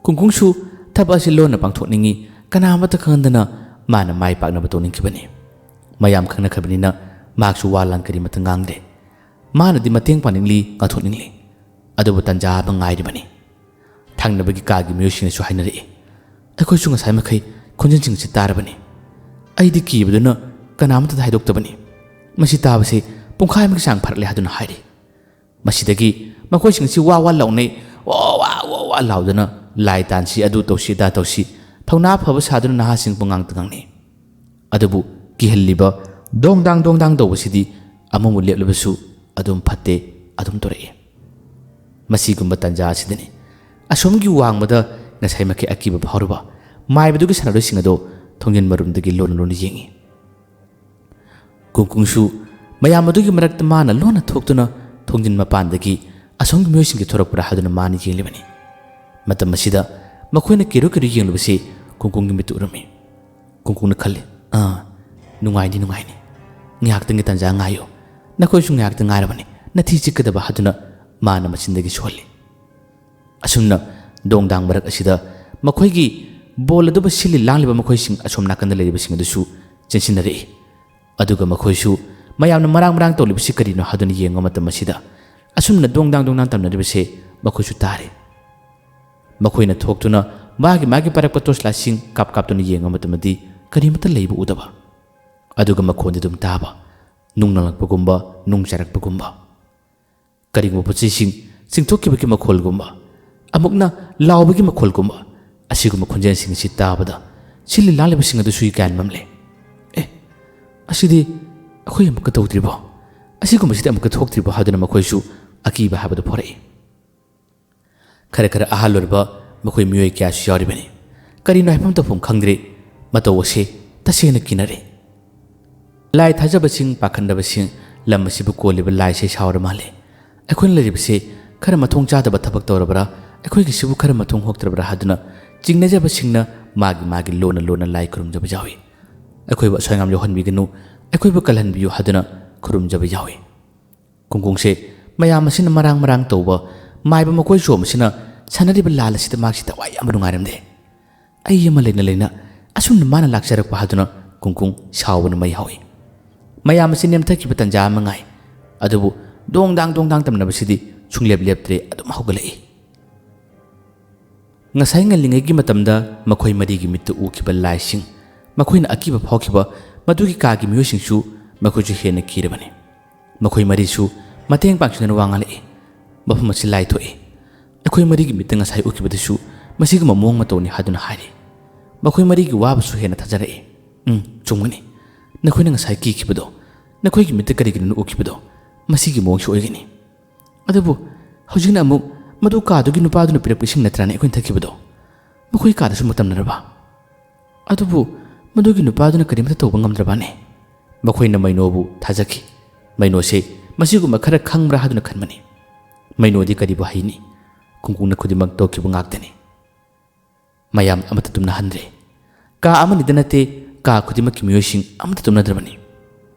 ꯀꯨꯡꯀꯨꯡꯁꯨ ꯊꯕꯛ ꯑꯁꯤ ꯂꯣꯟꯅ ꯄꯥꯡꯊꯣꯛꯅꯤꯡꯏ, ꯀꯅꯥ ꯑꯃꯠꯇ ꯈꯪꯍꯟꯗꯅ ꯃꯥꯅ ꯃꯥꯏ ꯄꯥꯛꯅꯕ ꯇꯧꯅꯤꯡꯈꯤꯕꯅꯤ꯫ ꯃꯌꯥꯝ ꯈꯪꯅꯈ꯭ꯔꯕꯅꯤꯅ ꯃꯍꯥꯛꯁꯨ ꯋꯥ ꯂꯥꯡ ꯀꯔꯤꯃꯠꯇ ꯉꯥꯡꯗ꯭ꯔꯦ꯫ ꯃꯥꯅꯗꯤ ꯃꯇꯦꯡ ꯄꯥꯡꯅꯤꯡꯂꯤ, ꯉꯥꯛꯊꯣꯛꯅꯤꯡꯂꯤ, ꯑꯗꯨꯕꯨ ꯇꯟꯖꯥ ꯑꯃ ꯉꯥꯏꯔꯤꯕꯅꯤ꯫ ꯊꯪꯅꯕꯒꯤ ꯀꯥꯒꯤ ꯃꯤꯑꯣꯏꯁꯤꯡꯅꯁꯨ ꯍꯥꯏꯅꯔꯛꯏ, "ꯑꯩꯈꯣꯏꯁꯨ ꯉꯁꯥꯏ ꯃꯈꯩ ꯈꯣꯟꯖꯦꯜꯁꯤꯡ ꯑꯁꯤ ꯇꯥꯔꯕꯅꯤ꯫ ꯑꯩꯗꯤ ꯀꯤꯕꯗꯨꯅ ꯀꯅꯥꯃꯠꯇꯗ ꯍꯥꯏꯗꯣꯛꯇꯕꯅꯤ꯫ ꯃꯁꯤ ꯇꯥꯕꯁꯤ ꯄꯨꯡꯈꯥꯏ ꯑꯃꯒꯤ ꯆꯥꯡ ꯐꯥꯔꯛꯂꯦ" ꯍꯥꯏꯗꯨꯅ ꯍꯥꯏꯔꯤ꯫ ꯃꯁꯤꯗꯒꯤ ꯃꯈꯣꯏꯁꯤꯡ ꯑꯁꯤ ꯋꯥ ꯋꯥ ꯂꯥꯎꯅꯩ, "ꯋꯥ ꯋꯥ, ꯋꯥ ꯋꯥ" ꯂꯥꯎꯗꯨꯅ, "ꯂꯥꯏ ꯇꯥꯟꯁꯤ, ꯑꯗꯨ ꯇꯧꯁꯤ, ꯑꯗꯥ ꯇꯧꯁꯤ", ꯊꯧꯅꯥ ꯐꯕ ꯁꯥꯗꯨꯅ ꯅꯍꯥꯁꯤꯡꯕꯨ ꯉꯥꯡꯇ ꯉꯥꯡꯅꯩ꯫ ꯑꯗꯨꯕꯨ ꯀꯤꯍꯜꯂꯤꯕ ꯗꯣꯡ ꯗꯥꯡ ꯗꯣꯡ ꯗꯥꯡ ꯇꯧꯕꯁꯤꯗꯤ ꯑꯃꯃꯨꯛ ꯂꯦꯞꯂꯕꯁꯨ ꯑꯗꯨꯝ ꯐꯠꯇꯦ, ꯑꯗꯨꯝ ꯇꯧꯔꯛꯏ꯫ ꯃꯁꯤꯒꯨꯝꯕ ꯇꯥꯟꯖꯥ ꯑꯁꯤꯗꯅꯤ ꯑꯁꯣꯝꯒꯤ ꯋꯥꯡꯃꯗ ꯉꯁꯥꯏꯃꯛꯀꯤ ꯑꯀꯤꯕ ꯐꯥꯎꯔꯨꯕ ꯃꯥꯏꯕꯗꯨꯒꯤ ꯁꯥꯟꯅꯔꯣꯏꯁꯤꯡ ꯑꯗꯣ ꯊꯣꯡꯖꯤꯟ ꯃꯔꯨꯝꯗꯒꯤ ꯂꯣꯟꯅ ꯂꯣꯟꯅ ꯌꯦꯡꯏ꯫ ꯀꯨꯡꯀꯨꯡꯁꯨ ꯃꯌꯥꯝ ꯑꯗꯨꯒꯤ ꯃꯔꯛꯇ ꯃꯥꯅ ꯂꯣꯟꯅ ꯊꯣꯛꯇꯨꯅ ꯊꯣꯡꯖꯤꯟ ꯃꯄꯥꯟꯗꯒꯤ ꯑꯁꯣꯝꯒꯤ ꯃꯤꯑꯣꯏꯁꯤꯡꯒꯤ ꯊꯣꯔꯛꯄ꯭ꯔꯥ ꯍꯥꯏꯗꯨꯅ ꯃꯥꯅ ꯌꯦꯡꯂꯤꯕꯅꯤ꯫ ꯃꯇꯝ ꯑꯁꯤꯗ ꯃꯈꯣꯏꯅ ꯀꯤꯔꯨ ꯀꯤꯔꯨ ꯌꯦꯡꯂꯨꯕꯁꯤ ꯀꯨꯡꯀꯨꯡꯒꯤ ꯃꯤꯠꯇ ꯎꯔꯝꯃꯤ꯫ ꯀꯨꯡꯀꯨꯡꯅ ꯈꯜꯂꯤ, "ꯑꯥ, ꯅꯨꯡꯉꯥꯏꯅꯤ, ꯅꯨꯡꯉꯥꯏꯅꯤ꯫ ꯉꯥꯏꯍꯥꯛꯇꯪꯒꯤ ꯇꯥꯟꯖꯥ ꯉꯥꯏꯌꯨ꯫ ꯅꯈꯣꯏꯁꯨ ꯉꯥꯏꯍꯥꯛꯇꯪ ꯉꯥꯏꯔꯕꯅꯤ꯫ ꯅꯊꯤ ꯆꯤꯠꯀꯗꯕ" ꯍꯥꯏꯗꯨꯅ ꯃꯥꯅ ꯃꯆꯤꯟꯗꯒꯤ ꯁꯣꯜꯂꯤ꯫ ꯑꯁꯨꯝꯅ ꯗꯣꯡ ꯗꯥꯡ ꯃꯔꯛ ꯑꯁꯤꯗ ꯃꯈꯣꯏꯒꯤ ꯕꯣꯜ ꯑꯗꯨꯕꯨ ꯁꯤꯜꯂꯤ ꯂꯥꯡꯂꯤꯕ ꯃꯈꯣꯏꯁꯤꯡ ꯑꯁꯣꯝ ꯅꯥꯀꯟꯗ ꯂꯩꯔꯤꯕꯁꯤꯡ ꯑꯗꯨꯁꯨ ꯆꯦꯟꯁꯤꯟꯅꯔꯛꯏ꯫ ꯑꯗꯨꯒ ꯃꯈꯣꯏꯁꯨ ꯃꯌꯥꯝꯅ ꯃꯔꯥꯡ ꯃꯔꯥꯡ ꯇꯧꯂꯤꯕꯁꯤ ꯀꯔꯤꯅꯣ ꯍꯥꯏꯗꯨꯅ ꯌꯦꯡꯕ ꯃꯇꯝ ꯑꯁꯤꯗ ꯑꯁꯨꯝꯅ ꯗꯣꯡ ꯗꯥꯡ ꯗꯣꯡ ꯗꯥꯡ ꯇꯝꯅꯔꯤꯕꯁꯦ ꯃꯈꯣꯏꯁꯨ ꯇꯥꯔꯦ꯫ ꯃꯈꯣꯏꯅ ꯊꯣꯛꯇꯨꯅ ꯃꯥꯒꯤ ꯃꯥꯒꯤ ꯄꯥꯏꯔꯛꯄ ꯇꯣꯔꯆ ꯂꯥꯏꯠꯁꯤꯡ ꯀꯥꯞ ꯀꯥꯞꯇꯨꯅ ꯌꯦꯡꯕ ꯃꯇꯝꯗꯗꯤ ꯀꯔꯤꯃꯠꯇ ꯂꯩꯕ ꯎꯗꯕ꯫ ꯑꯗꯨꯒ ꯃꯈꯣꯟꯗꯤ ꯑꯗꯨꯝ ꯇꯥꯕ꯫ ꯅꯨꯡ ꯅꯪꯂꯛꯄꯒꯨꯝꯕ, ꯅꯨꯡ ꯆꯥꯏꯔꯛꯄꯒꯨꯝꯕ, ꯀꯔꯤꯒꯨꯝꯕ ꯄꯣꯠ ꯆꯩꯁꯤꯡ ꯆꯤꯡꯊꯣꯛꯈꯤꯕꯒꯤ ꯃꯈꯣꯜꯒꯨꯝꯕ, ꯑꯃꯨꯛꯅ ꯂꯥꯎꯕꯒꯤ ꯃꯈꯣꯜꯒꯨꯝꯕ, ꯑꯁꯤꯒꯨꯝꯕ ꯈꯣꯟꯖꯦꯜꯁꯤꯡ ꯑꯁꯤ ꯇꯥꯕꯗ ꯁꯤꯜꯂꯤ ꯂꯥꯡꯂꯤꯕꯁꯤꯡ ꯑꯗꯨꯁꯨ ꯏꯀꯥꯏ ꯃꯝꯂꯦ꯫ "ꯑꯦ, ꯑꯁꯤꯗꯤ ꯑꯩꯈꯣꯏ ꯑꯃꯨꯛꯀ ꯇꯧꯗ꯭ꯔꯤꯕꯣ? ꯑꯁꯤꯒꯨꯝꯕꯁꯤꯗꯤ ꯑꯃꯨꯛꯀ ꯊꯣꯛꯇ꯭ꯔꯤꯕꯣ?" ꯍꯥꯏꯗꯨꯅ ꯃꯈꯣꯏꯁꯨ ꯑꯀꯤꯕ ꯍꯥꯏꯕꯗꯨ ꯐꯥꯎꯔꯛꯏ꯫ ꯈꯔ ꯈꯔ ꯑꯍꯜ ꯑꯣꯏꯔꯕ ꯃꯈꯣꯏ ꯃꯤꯑꯣꯏ ꯀꯌꯥꯁꯨ ꯌꯥꯎꯔꯤꯕꯅꯤ꯫ ꯀꯔꯤꯅꯣ ꯍꯥꯏꯐꯝ ꯇꯧꯐꯝ ꯈꯪꯗ꯭ꯔꯦ꯫ ꯃꯇꯧ ꯑꯁꯤ ꯇꯁꯦꯡꯅ ꯀꯤꯅꯔꯦ꯫ ꯂꯥꯏ ꯊꯥꯖꯕꯁꯤꯡ, ꯄꯥꯈꯠꯅꯕꯁꯤꯡ, ꯂꯝ ꯑꯁꯤꯕꯨ ꯀꯣꯜꯂꯤꯕ ꯂꯥꯏꯁꯦ ꯁꯥꯎꯔ ꯃꯥꯜꯂꯦ꯫ ꯑꯩꯈꯣꯏꯅ ꯂꯩꯔꯤꯕꯁꯤ ꯈꯔ ꯃꯊꯣꯡ ꯆꯥꯗꯕ ꯊꯕꯛ ꯇꯧꯔꯕ꯭ꯔꯥ, ꯑꯩꯈꯣꯏꯒꯤꯁꯤꯕꯨ ꯈꯔ ꯃꯊꯣꯡ ꯍꯣꯛꯇ꯭ꯔꯕ꯭ꯔꯥ ꯍꯥꯏꯗꯨꯅ ꯆꯤꯡꯅꯖꯕꯁꯤꯡꯅ ꯃꯥꯒꯤ ꯃꯥꯒꯤ ꯂꯣꯟꯅ ꯂꯣꯟꯅ ꯂꯥꯏ ꯈꯨꯔꯨꯝꯖꯕ ꯌꯥꯎꯏ꯫ ꯑꯩꯈꯣꯏꯕꯨ ꯑꯁꯣꯏ ꯑꯉꯥꯝ ꯌꯥꯎꯍꯟꯕꯤꯒꯅꯨ, ꯑꯩꯈꯣꯏꯕꯨ ꯀꯜꯍꯟꯕꯤꯌꯨ ꯍꯥꯏꯗꯨꯅ ꯈꯨꯔꯨꯝꯖꯕ ꯌꯥꯎꯏ꯫ ꯀꯨꯡꯒꯨꯡꯁꯦ ꯃꯌꯥꯝ ꯑꯁꯤꯅ ꯃꯔꯥꯡ ꯃꯔꯥꯡ ꯇꯧꯕ, ꯃꯥꯏꯕ ꯃꯀꯣꯏ ꯆꯣꯝꯕꯁꯤꯅ ꯁꯥꯟꯅꯔꯤꯕ ꯂꯥꯜ ꯑꯁꯤꯗ ꯃꯍꯥꯛꯁꯤ ꯊꯋꯥꯏ ꯌꯥꯝꯅ ꯅꯨꯡꯉꯥꯏꯔꯝꯗꯦ꯫ ꯑꯩ ꯑꯃ ꯂꯩꯅ ꯂꯩꯅ ꯑꯁꯨꯝꯅ ꯃꯥꯅ ꯂꯥꯛꯆꯔꯛꯄ ꯍꯥꯏꯗꯨꯅ ꯀꯨꯡꯒꯨꯡ ꯁꯥꯎꯕꯅ ꯃꯩ ꯍꯧꯏ꯫ ꯃꯌꯥꯝ ꯑꯁꯤ ꯅꯦꯝꯊꯈꯤꯕ ꯇꯟꯖꯥ ꯑꯃ ꯉꯥꯏ꯫ ꯑꯗꯨꯕꯨ ꯗꯣꯡꯗꯥꯡ ꯗꯣꯡꯗꯥꯡ ꯇꯝꯅꯕꯁꯤꯗꯤ ꯁꯨꯡꯂꯦꯞ ꯂꯦꯞꯇ꯭ꯔꯦ, ꯑꯗꯨꯝ ꯍꯧꯒꯠꯂꯛꯏ꯫ ꯉꯁꯥꯏ ꯉꯜꯂꯤꯉꯩꯒꯤ ꯃꯇꯝꯗ ꯃꯈꯣꯏ ꯃꯔꯤꯒꯤ ꯃꯤꯠꯇ ꯎꯈꯤꯕ ꯂꯥꯏꯁꯤꯡ, ꯃꯈꯣꯏꯅ ꯑꯀꯤꯕ ꯐꯥꯎꯈꯤꯕ ꯃꯗꯨꯒꯤ ꯀꯥꯒꯤ ꯃꯤꯑꯣꯏꯁꯤꯡꯁꯨ ꯃꯈꯣꯏꯁꯨ ꯍꯦꯟꯅ ꯀꯤꯔꯕꯅꯤ꯫ ꯃꯈꯣꯏ ꯃꯔꯤꯁꯨ ꯃꯇꯦꯡ ꯄꯥꯡꯁꯤꯟꯅꯗꯨꯅ ꯋꯥ ꯉꯥꯡꯂꯛꯏ꯫ "ꯃꯐꯝ ꯑꯁꯤ ꯂꯥꯏ ꯊꯣꯛꯏ꯫ ꯑꯩꯈꯣꯏ ꯃꯔꯤꯒꯤ ꯃꯤꯠꯇ ꯉꯁꯥꯏ ꯎꯈꯤꯕꯗꯨꯁꯨ ꯃꯁꯤꯒꯨꯝꯕ ꯃꯑꯣꯡ ꯃꯇꯧꯅꯤ" ꯍꯥꯏꯗꯨꯅ ꯍꯥꯏꯔꯤ꯫ ꯃꯈꯣꯏ ꯃꯔꯤꯒꯤ ꯋꯥꯕꯁꯨ ꯍꯦꯟꯅ ꯊꯥꯖꯔꯛꯏ꯫ "ꯎꯝ, ꯆꯨꯝꯒꯅꯤ꯫ ꯅꯈꯣꯏꯅ ꯉꯁꯥꯏ ꯀꯤꯈꯤꯕꯗꯣ ꯅꯈꯣꯏꯒꯤ ꯃꯤꯠꯇ ꯀꯔꯤꯒꯤꯅꯣ ꯎꯈꯤꯕꯗꯣ? ꯃꯁꯤꯒꯤ ꯃꯑꯣꯡꯁꯨ ꯑꯣꯏꯒꯅꯤ꯫ ꯑꯗꯨꯕꯨ ꯍꯧꯖꯤꯛꯅ ꯑꯃꯨꯛ ꯃꯗꯨ ꯀꯥꯗꯨꯒꯤ ꯅꯨꯄꯥꯗꯨꯅ ꯄꯤꯔꯛꯄ ꯏꯁꯤꯡ ꯅꯠꯇ꯭ꯔꯥꯅꯦ ꯑꯩꯈꯣꯏꯅ ꯊꯛꯈꯤꯕꯗꯣ? ꯃꯈꯣꯏ ꯀꯥꯗꯁꯨ ꯑꯃꯨꯛ ꯇꯝꯅꯔꯕ? ꯑꯗꯨꯕꯨ ꯃꯗꯨꯒꯤ ꯅꯨꯄꯥꯗꯨꯅ ꯀꯔꯤꯃꯠꯇ ꯇꯧꯕ ꯉꯝꯗ꯭ꯔꯕꯅꯦ?" ꯃꯈꯣꯏꯅ ꯃꯩꯅꯣꯕꯨ ꯊꯥꯖꯈꯤ꯫ ꯃꯩꯅꯣꯁꯦ ꯃꯁꯤꯒꯨꯝꯕ ꯈꯔ ꯈꯪꯕ꯭ꯔꯥ ꯍꯥꯏꯗꯨꯅ ꯈꯟꯕꯅꯤ꯫ ꯃꯩꯅꯣꯗꯤ ꯀꯔꯤꯕꯨ ꯍꯩꯅꯤ? ꯀꯨꯡꯒꯨꯡꯅ ꯈꯨꯗꯤꯡꯃꯛ ꯇꯧꯈꯤꯕ ꯉꯥꯛꯇꯅꯤ꯫ ꯃꯌꯥꯝ ꯑꯃꯠꯇ ꯇꯨꯝꯅꯍꯟꯗ꯭ꯔꯦ꯫ ꯀꯥ ꯑꯃꯅꯤꯗ ꯅꯠꯇꯦ, ꯀꯥ ꯈꯨꯗꯤꯡꯃꯛꯀꯤ ꯃꯤꯑꯣꯏꯁꯤꯡ ꯑꯃꯠꯇ ꯇꯨꯝꯅꯗ꯭ꯔꯕꯅꯤ꯫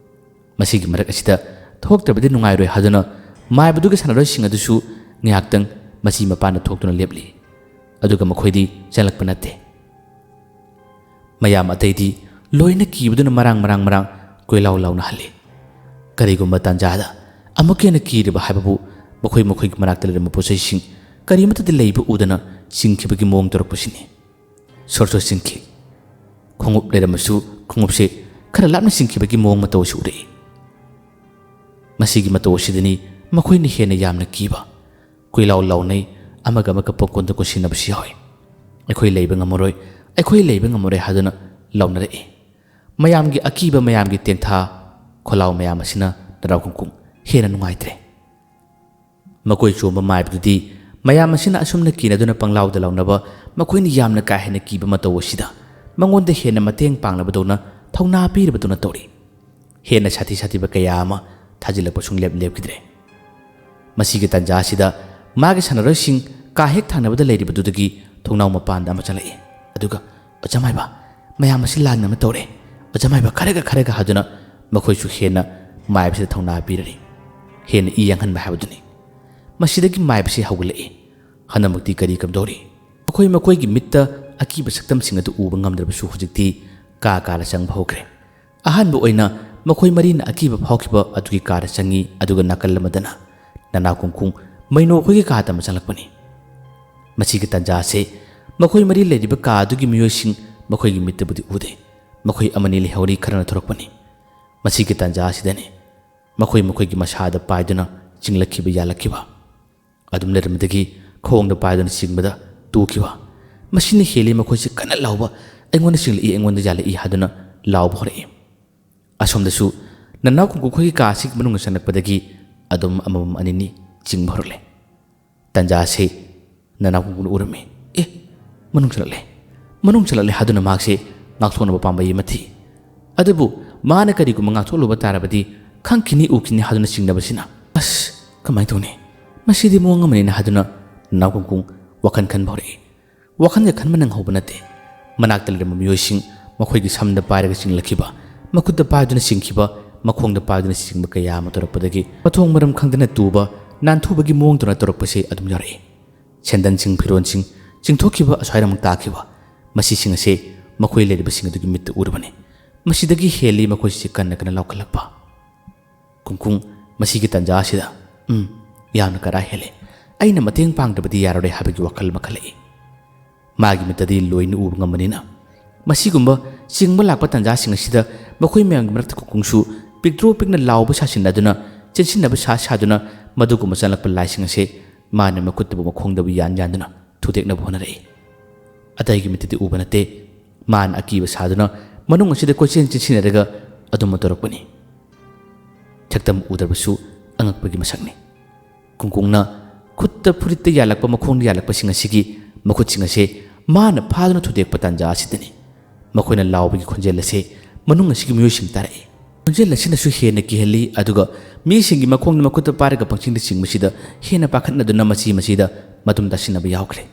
ꯃꯁꯤꯒꯤ ꯃꯔꯛ ꯑꯁꯤꯗ ꯊꯣꯛꯇ꯭ꯔꯕꯗꯤ ꯅꯨꯡꯉꯥꯏꯔꯣꯏ ꯍꯥꯏꯗꯨꯅ ꯃꯥꯏꯕꯗꯨꯒꯤ ꯁꯥꯟꯅꯔꯣꯏꯁꯤꯡ ꯑꯗꯨꯁꯨ ꯉꯥꯏꯍꯥꯛꯇꯪ ꯃꯆꯤ ꯃꯄꯥꯟꯗ ꯊꯣꯛꯇꯨꯅ ꯂꯦꯞꯂꯤ꯫ ꯑꯗꯨꯒ ꯃꯈꯣꯏꯗꯤ ꯆꯪꯂꯛꯄ ꯅꯠꯇꯦ꯫ ꯃꯌꯥꯝ ꯑꯇꯩꯗꯤ ꯂꯣꯏꯅ ꯀꯤꯕꯗꯨꯅ ꯃꯔꯥꯡ ꯃꯔꯥꯡ ꯃꯔꯥꯡ ꯀꯣꯏꯂꯥꯎ ꯂꯥꯎꯅ ꯍꯜꯂꯤ꯫ ꯀꯔꯤꯒꯨꯝꯕ ꯇꯥꯟꯖꯥꯗ ꯑꯃꯨꯛꯀ ꯍꯦꯟꯅ ꯀꯤꯔꯤꯕ ꯍꯥꯏꯕꯕꯨ ꯃꯈꯣꯏ ꯃꯈꯣꯏꯒꯤ ꯃꯅꯥꯛꯇ ꯂꯩꯔꯝꯕ ꯄꯣꯠꯆꯩꯁꯤꯡ ꯀꯔꯤꯃꯠꯇꯗꯤ ꯂꯩꯕ ꯎꯗꯅ ꯆꯤꯡꯈꯤꯕꯒꯤ ꯃꯑꯣꯡ ꯇꯧꯔꯛꯄꯁꯤꯅꯤ꯫ ꯁꯣꯔ ꯁꯣꯔ ꯆꯤꯡꯈꯤ꯫ ꯈꯣꯡꯎꯞ ꯂꯩꯔꯝꯃꯁꯨ ꯈꯣꯡꯎꯞꯁꯦ ꯈꯔ ꯂꯥꯞꯅ ꯆꯤꯡꯈꯤꯕꯒꯤ ꯃꯑꯣꯡ ꯃꯇꯧ ꯑꯁꯤ ꯎꯔꯛꯏ꯫ ꯃꯁꯤꯒꯤ ꯃꯇꯧ ꯑꯁꯤꯗꯅꯤ ꯃꯈꯣꯏꯅ ꯍꯦꯟꯅ ꯌꯥꯝꯅ ꯀꯤꯕ꯫ ꯀꯣꯏꯂꯥꯎ ꯂꯥꯎꯅꯩ, ꯑꯃꯒ ꯑꯃꯒ ꯄꯪꯀꯣꯟꯗ ꯀꯣꯟꯁꯤꯟꯅꯕꯁꯨ ꯌꯥꯎꯏ꯫ "ꯑꯩꯈꯣꯏ ꯂꯩꯕ ꯉꯝꯃꯔꯣꯏ, ꯑꯩꯈꯣꯏ ꯂꯩꯕ ꯉꯝꯃꯔꯣꯏ" ꯍꯥꯏꯗꯨꯅ ꯂꯥꯎꯅꯔꯛꯏ꯫ ꯃꯌꯥꯝꯒꯤ ꯑꯀꯤꯕ, ꯃꯌꯥꯝꯒꯤ ꯇꯦꯟꯊꯥ ꯈꯣꯜꯂꯥꯎ ꯃꯌꯥꯝ ꯑꯁꯤꯅ ꯅꯅꯥꯎ ꯀꯨꯡꯀꯨꯡ ꯍꯦꯟꯅ ꯅꯨꯡꯉꯥꯏꯇ꯭ꯔꯦ꯫ ꯃꯀꯣꯏ ꯆꯣꯝꯕ ꯃꯥꯏꯕꯗꯨꯗꯤ ꯃꯌꯥꯝ ꯑꯁꯤꯅ ꯑꯁꯨꯝꯅ ꯀꯤꯅꯗꯨꯅ ꯄꯪꯂꯥꯎꯗ ꯂꯥꯎꯅꯕ, ꯃꯈꯣꯏꯅ ꯌꯥꯝꯅ ꯀꯥ ꯍꯦꯟꯅ ꯀꯤꯕ ꯃꯇꯧ ꯑꯁꯤꯗ ꯃꯉꯣꯟꯗ ꯍꯦꯟꯅ ꯃꯇꯦꯡ ꯄꯥꯡꯂꯕꯗꯧꯅ, ꯊꯧꯅꯥ ꯄꯤꯔꯕꯗꯧꯅ ꯇꯧꯔꯤ꯫ ꯍꯦꯟꯅ ꯁꯥꯊꯤ ꯁꯥꯊꯤꯕ ꯀꯌꯥ ꯑꯃ ꯊꯥꯖꯤꯜꯂꯛꯄ ꯁꯨꯡꯂꯦꯞ ꯂꯦꯞꯈꯤꯗ꯭ꯔꯦ꯫ ꯃꯁꯤꯒꯤ ꯇꯥꯟꯖꯥ ꯑꯁꯤꯗ ꯃꯥꯒꯤ ꯁꯥꯟꯅꯔꯣꯏꯁꯤꯡ ꯀꯥ ꯍꯦꯛ ꯊꯪꯅꯕꯗ ꯂꯩꯔꯤꯕꯗꯨꯗꯒꯤ ꯊꯣꯡꯅꯥꯎ ꯃꯄꯥꯟꯗ ꯑꯃ ꯆꯪꯂꯛꯏ꯫ ꯑꯗꯨꯒ, "ꯑꯣꯖꯥ ꯃꯥꯏꯕ, ꯃꯌꯥꯝ ꯑꯁꯤ ꯂꯥꯡꯅ ꯑꯃ ꯇꯧꯔꯦ꯫ ꯑꯣꯖꯥ ꯃꯥꯏꯕ, ꯈꯔꯒ, ꯈꯔꯒ" ꯍꯥꯏꯗꯨꯅ ꯃꯈꯣꯏꯁꯨ ꯍꯦꯟꯅ ꯃꯥꯏꯕꯁꯤꯗ ꯊꯧꯅꯥ ꯄꯤꯔꯔꯤ꯫ ꯍꯦꯟꯅ ꯏ ꯌꯥꯡꯍꯟꯕ ꯍꯥꯏꯕꯗꯨꯅꯤ꯫ ꯃꯁꯤꯗꯒꯤ ꯃꯥꯏꯕꯁꯤ ꯍꯧꯒꯠꯂꯛꯏ꯫ ꯍꯟꯗꯛꯃꯛꯇꯤ ꯀꯔꯤ ꯀꯝꯗꯧꯔꯤ? ꯃꯈꯣꯏ ꯃꯈꯣꯏꯒꯤ ꯃꯤꯠꯇ ꯑꯀꯤꯕ ꯁꯛꯇꯝꯁꯤꯡ ꯑꯗꯨ ꯎꯕ ꯉꯝꯗ꯭ꯔꯕꯁꯨ ꯍꯧꯖꯤꯛꯇꯤ ꯀꯥ ꯀꯥꯗ ꯆꯪꯕ ꯍꯧꯈ꯭ꯔꯦ꯫ ꯑꯍꯥꯟꯕ ꯑꯣꯏꯅ ꯃꯈꯣꯏ ꯃꯔꯤꯅ ꯑꯀꯤꯕ ꯐꯥꯎꯈꯤꯕ ꯑꯗꯨꯒꯤ ꯀꯥꯗ ꯆꯪꯉꯤ, ꯑꯗꯨꯒ ꯅꯥꯀꯜ ꯑꯃꯗꯅ ꯅꯅꯥ ꯀꯨꯡꯀꯨꯡ ꯃꯩꯅꯣ ꯑꯩꯈꯣꯏꯒꯤ ꯀꯥꯗ ꯑꯃ ꯆꯪꯂꯛꯄꯅꯤ꯫ ꯃꯁꯤꯒꯤ ꯇꯥꯟꯖꯥ ꯑꯁꯤ ꯃꯈꯣꯏ ꯃꯔꯤ ꯂꯩꯔꯤꯕ ꯀꯥ ꯑꯗꯨꯒꯤ ꯃꯤꯑꯣꯏꯁꯤꯡ ꯃꯈꯣꯏꯒꯤ ꯃꯤꯠꯇꯕꯨꯗꯤ ꯎꯗꯦ꯫ ꯃꯈꯣꯏ ꯑꯃꯅꯤ ꯂꯩꯍꯧꯔꯤ, ꯈꯔꯅ ꯊꯣꯔꯛꯄꯅꯤ꯫ ꯃꯁꯤꯒꯤ ꯇꯥꯟꯖꯥ ꯑꯁꯤꯗꯅꯤ ꯃꯈꯣꯏ ꯃꯈꯣꯏꯒꯤ ꯃꯁꯥꯗ ꯄꯥꯏꯗꯨꯅ ꯆꯤꯡꯂꯛꯈꯤꯕ ꯌꯥꯜꯂꯛꯈꯤꯕ꯫ ꯑꯗꯨꯝ ꯂꯩꯔꯝꯕꯗꯒꯤ ꯈꯣꯡꯗ ꯄꯥꯏꯗꯨꯅ ꯆꯤꯡꯕꯗ ꯇꯨꯈꯤꯕ꯫ ꯃꯁꯤꯅ ꯍꯦꯜꯂꯤ ꯃꯈꯣꯏꯁꯦ ꯀꯟꯅ ꯂꯥꯎꯕ, "ꯑꯩꯉꯣꯟꯗ ꯆꯤꯡꯂꯛꯏ, ꯑꯩꯉꯣꯟꯗ ꯌꯥꯜꯂꯛꯏ" ꯍꯥꯏꯗꯨꯅ ꯂꯥꯎꯕ ꯍꯧꯔꯛꯏ꯫ ꯑꯁꯣꯝꯗꯁꯨ ꯅꯅꯥꯎ ꯀꯨꯡꯀꯨꯡ ꯈꯣꯏꯒꯤ ꯀꯥ ꯑꯁꯤꯒꯤ ꯃꯅꯨꯡꯗ ꯆꯪꯂꯛꯄꯗꯒꯤ ꯑꯗꯨꯝ ꯑꯃꯃꯝ ꯑꯅꯤꯅꯤ ꯆꯤꯡꯕ ꯍꯧꯔꯛꯂꯦ꯫ ꯇꯥꯟꯖꯥ ꯑꯁꯤ ꯅꯅꯥꯎ ꯀꯨꯡꯀꯨꯡꯅ ꯎꯔꯝꯃꯤ꯫ "ꯑꯦ, ꯃꯅꯨꯡ ꯆꯪꯂꯛꯂꯦ, ꯃꯅꯨꯡ ꯆꯪꯂꯛꯂꯦ" ꯍꯥꯏꯗꯨꯅ ꯃꯍꯥꯛꯁꯦ ꯉꯥꯛꯊꯣꯛꯅꯕ ꯄꯥꯝꯕꯩ ꯑꯃ ꯊꯤ꯫ ꯑꯗꯨꯕꯨ ꯃꯥꯅ ꯀꯔꯤꯒꯨꯝꯕ ꯉꯥꯛꯊꯣꯛꯂꯨꯕ ꯇꯥꯔꯕꯗꯤ ꯈꯪꯈꯤꯅꯤ, ꯎꯈꯤꯅꯤ ꯍꯥꯏꯗꯨꯅ ꯆꯤꯡꯅꯕꯁꯤꯅ, "ꯑꯁ, ꯀꯃꯥꯏꯅ ꯇꯧꯅꯤ? ꯃꯁꯤꯗꯤ ꯃꯑꯣꯡ ꯑꯃꯅꯤꯅ" ꯍꯥꯏꯗꯨꯅ ꯅꯅꯥꯎ ꯀꯨꯡꯀꯨꯡ ꯋꯥꯈꯜ ꯈꯟꯕ ꯍꯧꯔꯛꯏ꯫ ꯋꯥꯈꯜꯒ ꯈꯟꯕ ꯅꯪꯍꯧꯕ ꯅꯠꯇꯦ꯫ ꯃꯅꯥꯛꯇ ꯂꯩꯔꯝꯕ ꯃꯤꯑꯣꯏꯁꯤꯡ, ꯃꯈꯣꯏꯒꯤ ꯁꯝꯗ ꯄꯥꯏꯔꯒ ꯆꯤꯡꯂꯛꯈꯤꯕ, ꯃꯈꯨꯠꯇ ꯄꯥꯏꯗꯨꯅ ꯆꯤꯡꯈꯤꯕ, ꯃꯈꯣꯡꯗ ꯄꯥꯏꯗꯨꯅ ꯆꯤꯡꯕ ꯀꯌꯥ ꯑꯃ ꯇꯧꯔꯛꯄꯗꯒꯤ ꯃꯊꯣꯡ ꯃꯔꯝ ꯈꯪꯗꯅ ꯇꯨꯕ, ꯅꯥꯟꯊꯨꯕꯒꯤ ꯃꯑꯣꯡꯗꯧꯅ ꯇꯧꯔꯛꯄꯁꯦ ꯑꯗꯨꯝ ꯌꯥꯎꯔꯛꯏ꯫ ꯁꯦꯟꯗꯟꯁꯤꯡ, ꯐꯤꯔꯣꯟꯁꯤꯡ ꯆꯤꯡꯊꯣꯛꯈꯤꯕ, ꯑꯁ꯭ꯋꯥꯏꯗ ꯑꯃꯨꯛ ꯇꯥꯈꯤꯕ, ꯃꯁꯤꯁꯤꯡ ꯑꯁꯦ ꯃꯈꯣꯏ ꯂꯩꯔꯤꯕꯁꯤꯡ ꯑꯗꯨꯒꯤ ꯃꯤꯠꯇ ꯎꯔꯕꯅꯤ꯫ ꯃꯁꯤꯗꯒꯤ ꯍꯦꯜꯂꯤ ꯃꯈꯣꯏꯁꯤ ꯀꯟꯅ ꯀꯟꯅ ꯂꯥꯎꯈꯠꯂꯛꯄ꯫ ꯀꯨꯡꯀꯨꯡ ꯃꯁꯤꯒꯤ ꯇꯥꯟꯖꯥ ꯑꯁꯤꯗ, "ꯎꯝ, ꯌꯥꯝꯅ ꯀꯔꯥ ꯍꯦꯜꯂꯦ꯫ ꯑꯩꯅ ꯃꯇꯦꯡ ꯄꯥꯡꯗꯕꯗꯤ ꯌꯥꯔꯔꯣꯏ" ꯍꯥꯏꯕꯒꯤ ꯋꯥꯈꯜ ꯑꯃ ꯈꯜꯂꯛꯏ꯫ ꯃꯥꯒꯤ ꯃꯤꯠꯇꯗꯤ ꯂꯣꯏꯅ ꯎꯕ ꯉꯝꯕꯅꯤꯅ꯫ ꯃꯁꯤꯒꯨꯝꯕ ꯆꯤꯡꯕ ꯂꯥꯛꯄ ꯇꯥꯟꯖꯥꯁꯤꯡ ꯑꯁꯤꯗ ꯃꯈꯣꯏ ꯃꯌꯥꯝꯒꯤ ꯃꯔꯛꯇ ꯀꯨꯡꯀꯨꯡꯁꯨ ꯄꯤꯛꯇ꯭ꯔꯨ ꯄꯤꯛꯅ ꯂꯥꯎꯕ ꯁꯥꯁꯤꯟꯅꯗꯨꯅ ꯆꯦꯟꯁꯤꯟꯅꯕ ꯁꯥ ꯁꯥꯗꯨꯅ ꯃꯗꯨꯒꯨꯝꯕ ꯆꯪꯂꯛꯄ ꯂꯥꯏꯁꯤꯡ ꯑꯁꯦ ꯃꯥꯅ ꯃꯈꯨꯠꯇꯕꯨ ꯃꯈꯣꯡꯗꯕꯨ ꯌꯥꯟ ꯌꯥꯟꯗꯨꯅ ꯊꯨꯗꯦꯛꯅꯕ ꯍꯣꯠꯅꯔꯛꯏ꯫ ꯑꯇꯩꯒꯤ ꯃꯤꯠꯇꯗꯤ ꯎꯕ ꯅꯠꯇꯦ꯫ ꯃꯥꯅ ꯑꯀꯤꯕ ꯁꯥꯗꯨꯅ ꯃꯅꯨꯡ ꯑꯁꯤꯗ ꯀꯣꯏꯆꯦꯟ ꯆꯦꯟꯁꯤꯟꯅꯔꯒ ꯑꯗꯨꯝ ꯇꯧꯔꯛꯄꯅꯤ꯫ ꯁꯛꯇꯝ ꯎꯗ꯭ꯔꯕꯁꯨ ꯑꯉꯛꯄꯒꯤ ꯃꯁꯛꯅꯤ꯫ ꯀꯨꯡꯀꯨꯡꯅ ꯈꯨꯠꯇ ꯐꯨꯔꯤꯠꯇ ꯌꯥꯜꯂꯛꯄ, ꯃꯈꯣꯡꯗ ꯌꯥꯜꯂꯛꯄꯁꯤꯡ ꯑꯁꯤꯒꯤ ꯃꯈꯨꯠꯁꯤꯡ ꯑꯁꯦ ꯃꯥꯅ ꯐꯥꯗꯨꯅ ꯊꯨꯗꯦꯛꯄ ꯇꯥꯟꯖꯥ ꯑꯁꯤꯗꯅꯤ ꯃꯈꯣꯏꯅ ꯂꯥꯎꯕꯒꯤ ꯈꯣꯟꯖꯦꯜ ꯑꯁꯦ ꯃꯅꯨꯡ ꯑꯁꯤꯒꯤ ꯃꯤꯑꯣꯏꯁꯤꯡ ꯇꯥꯔꯛꯏ꯫ ꯈꯣꯟꯖꯦꯜ ꯑꯁꯤꯅꯁꯨ ꯍꯦꯟꯅ ꯀꯤꯍꯜꯂꯤ, ꯑꯗꯨꯒ ꯃꯤꯁꯤꯡꯒꯤ ꯃꯈꯣꯡꯗ ꯃꯈꯨꯠꯇ ꯄꯥꯏꯔꯒ ꯄꯪꯆꯤꯡꯗ ꯆꯤꯡꯕꯁꯤꯗ ꯍꯦꯟꯅ ꯄꯥꯈꯠꯅꯗꯨꯅ ꯃꯆꯤ ꯃꯆꯤꯗ ꯃꯇꯨꯝ ꯇꯥꯁꯤꯟꯅꯕ ꯌꯥꯎꯈ꯭ꯔꯦ꯫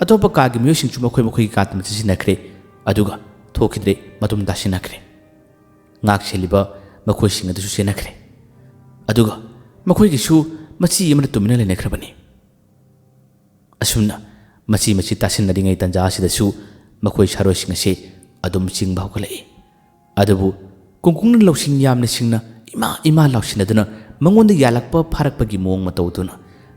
ꯑꯇꯣꯞꯄ ꯀꯥꯒꯤ ꯃꯤꯑꯣꯏꯁꯤꯡꯁꯨ ꯃꯈꯣꯏ ꯃꯈꯣꯏꯒꯤ ꯀꯥ ꯇꯝꯅ ꯆꯦꯟꯁꯤꯟꯅꯈ꯭ꯔꯦ, ꯑꯗꯨꯒ ꯊꯣꯛꯈꯤꯗ꯭ꯔꯦ, ꯃꯇꯨꯝ ꯇꯥꯁꯤꯟꯅꯈ꯭ꯔꯦ꯫ ꯉꯥꯛ ꯁꯦꯜꯂꯤꯕ ꯃꯈꯣꯏꯁꯤꯡ ꯑꯗꯨꯁꯨ ꯆꯦꯟꯅꯈ꯭ꯔꯦ, ꯑꯗꯨꯒ ꯃꯈꯣꯏꯒꯤꯁꯨ ꯃꯆꯤ ꯑꯃꯗ ꯇꯨꯃꯤꯟꯅ ꯂꯩꯅꯈ꯭ꯔꯕꯅꯤ꯫ ꯑꯁꯨꯝꯅ ꯃꯆꯤ ꯃꯆꯤ ꯇꯥꯁꯤꯟꯅꯔꯤꯉꯩ ꯇꯥꯟꯖꯥ ꯑꯁꯤꯗꯁꯨ ꯃꯈꯣꯏ ꯁꯥꯔꯣꯏꯁꯤꯡ ꯑꯁꯤ ꯑꯗꯨꯝ ꯆꯤꯡꯕ ꯍꯧꯒꯠꯂꯛꯏ꯫ ꯑꯗꯨꯕꯨ ꯀꯨꯡꯀꯨꯡꯅ ꯂꯧꯁꯤꯡ ꯌꯥꯝꯅ ꯁꯤꯡꯅ "ꯏꯃꯥ, ꯏꯃꯥ" ꯂꯥꯎꯁꯤꯟꯅꯗꯨꯅ ꯃꯉꯣꯟꯗ ꯌꯥꯜꯂꯛꯄ ꯐꯥꯔꯛꯄꯒꯤ ꯃꯑꯣꯡ ꯃꯇꯧꯗꯨꯅ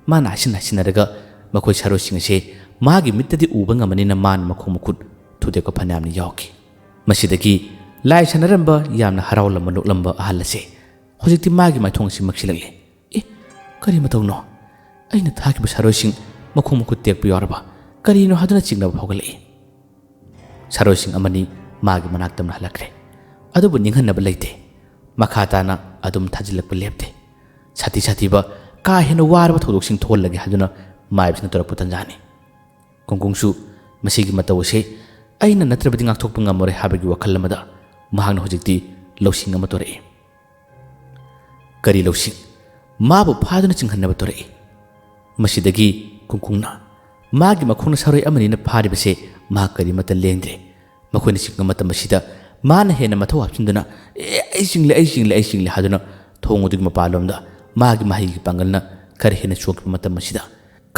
ꯃꯥꯅ ꯍꯥꯏꯁꯤꯟ ꯍꯥꯏꯁꯤꯟꯅꯔꯒ ꯃꯈꯣꯏ ꯁꯥꯔꯣꯏꯁꯤꯡ ꯑꯁꯦ ꯃꯥꯒꯤ ꯃꯤꯠꯇꯗꯤ ꯎꯕ ꯉꯝꯕꯅꯤꯅ ꯃꯥꯅ ꯃꯈꯣꯡ ꯃꯈꯨꯠ ꯊꯨꯗꯦꯛꯄ ꯐꯅꯌꯥꯝꯅ ꯌꯥꯎꯈꯤ꯫ ꯃꯁꯤꯗꯒꯤ ꯂꯥꯏ ꯁꯥꯟꯅꯔꯝꯕ, ꯌꯥꯝꯅ ꯍꯔꯥꯎꯂꯝꯕ ꯅꯣꯛꯂꯝꯕ ꯑꯍꯜ ꯑꯁꯦ ꯍꯧꯖꯤꯛꯇꯤ ꯃꯥꯒꯤ ꯃꯥꯏꯊꯣꯡ ꯑꯁꯤ ꯃꯛꯁꯤꯜꯂꯛꯂꯦ꯫ "ꯑꯦ, ꯀꯔꯤ ꯃꯇꯧꯅꯣ? ꯑꯩꯅ ꯊꯥꯈꯤꯕ ꯁꯥꯔꯣꯏꯁꯤꯡ ꯃꯈꯣꯡ ꯃꯈꯨꯠ ꯇꯦꯛꯄ ꯌꯥꯎꯔꯕ ꯀꯔꯤꯅꯣ?" ꯍꯥꯏꯗꯨꯅ ꯆꯤꯡꯅꯕ ꯐꯥꯎꯒꯠꯂꯛꯏ꯫ ꯁꯥꯔꯣꯏꯁꯤꯡ ꯑꯃꯅꯤ ꯃꯥꯒꯤ ꯃꯅꯥꯛ ꯇꯝꯅ ꯍꯜꯂꯛꯈ꯭ꯔꯦ꯫ ꯑꯗꯨꯕꯨ ꯅꯤꯡꯍꯟꯅꯕ ꯂꯩꯇꯦ꯫ ꯃꯈꯥ ꯇꯥꯅ ꯑꯗꯨꯝ ꯊꯥꯖꯤꯜꯂꯛꯄ ꯂꯦꯞꯇꯦ꯫ ꯁꯥꯊꯤ ꯁꯥꯊꯤꯕ, ꯀꯥ ꯍꯦꯟꯅ ꯋꯥꯔꯕ ꯊꯧꯗꯣꯛꯁꯤꯡ ꯊꯣꯛꯍꯜꯂꯒꯦ ꯍꯥꯏꯗꯨꯅ ꯃꯥꯏꯕꯁꯤꯅ ꯇꯧꯔꯛꯄ ꯇꯥꯟꯖꯥꯅꯤ꯫ ꯀꯨꯡꯀꯨꯡꯁꯨ ꯃꯁꯤꯒꯤ ꯃꯇꯧ ꯑꯁꯦ ꯑꯩꯅ ꯅꯠꯇ꯭ꯔꯕꯗꯤ ꯉꯥꯛꯊꯣꯛꯄ ꯉꯝꯃꯔꯣꯏ ꯍꯥꯏꯕꯒꯤ ꯋꯥꯈꯜ ꯑꯃꯗ ꯃꯍꯥꯛꯅ ꯍꯧꯖꯤꯛꯇꯤ ꯂꯧꯁꯤꯡ ꯑꯃ ꯇꯧꯔꯛꯏ꯫ ꯀꯔꯤ ꯂꯧꯁꯤꯡ? ꯃꯥꯕꯨ ꯐꯥꯗꯨꯅ ꯆꯤꯡꯍꯟꯅꯕ ꯇꯧꯔꯛꯏ꯫ ꯃꯁꯤꯗꯒꯤ ꯀꯨꯡꯀꯨꯡꯅ ꯃꯥꯒꯤ ꯃꯈꯣꯡꯅ ꯁꯥꯔꯣꯏ ꯑꯃꯅꯤꯅ ꯐꯥꯔꯤꯕꯁꯦ ꯃꯍꯥꯛ ꯀꯔꯤꯃꯠꯇ ꯂꯦꯡꯗ꯭ꯔꯦ꯫ ꯃꯈꯣꯏꯅ ꯆꯤꯡꯕ ꯃꯇꯝ ꯑꯁꯤꯗ ꯃꯥꯅ ꯍꯦꯟꯅ ꯃꯊꯧ ꯍꯥꯞꯆꯤꯟꯗꯨꯅ, "ꯑꯦ, ꯑꯩ ꯆꯤꯡꯂꯦ, ꯑꯩ ꯆꯤꯡꯂꯦ, ꯑꯩ ꯆꯤꯡꯂꯦ" ꯍꯥꯏꯗꯨꯅ ꯊꯣꯡ ꯑꯗꯨꯒꯤ ꯃꯄꯥꯟꯂꯣꯝꯗ ꯃꯥꯒꯤ ꯃꯍꯩꯒꯤ ꯄꯥꯡꯒꯜꯅ ꯈꯔ ꯍꯦꯟꯅ ꯆꯣꯡꯈꯤꯕ ꯃꯇꯝ ꯑꯁꯤꯗ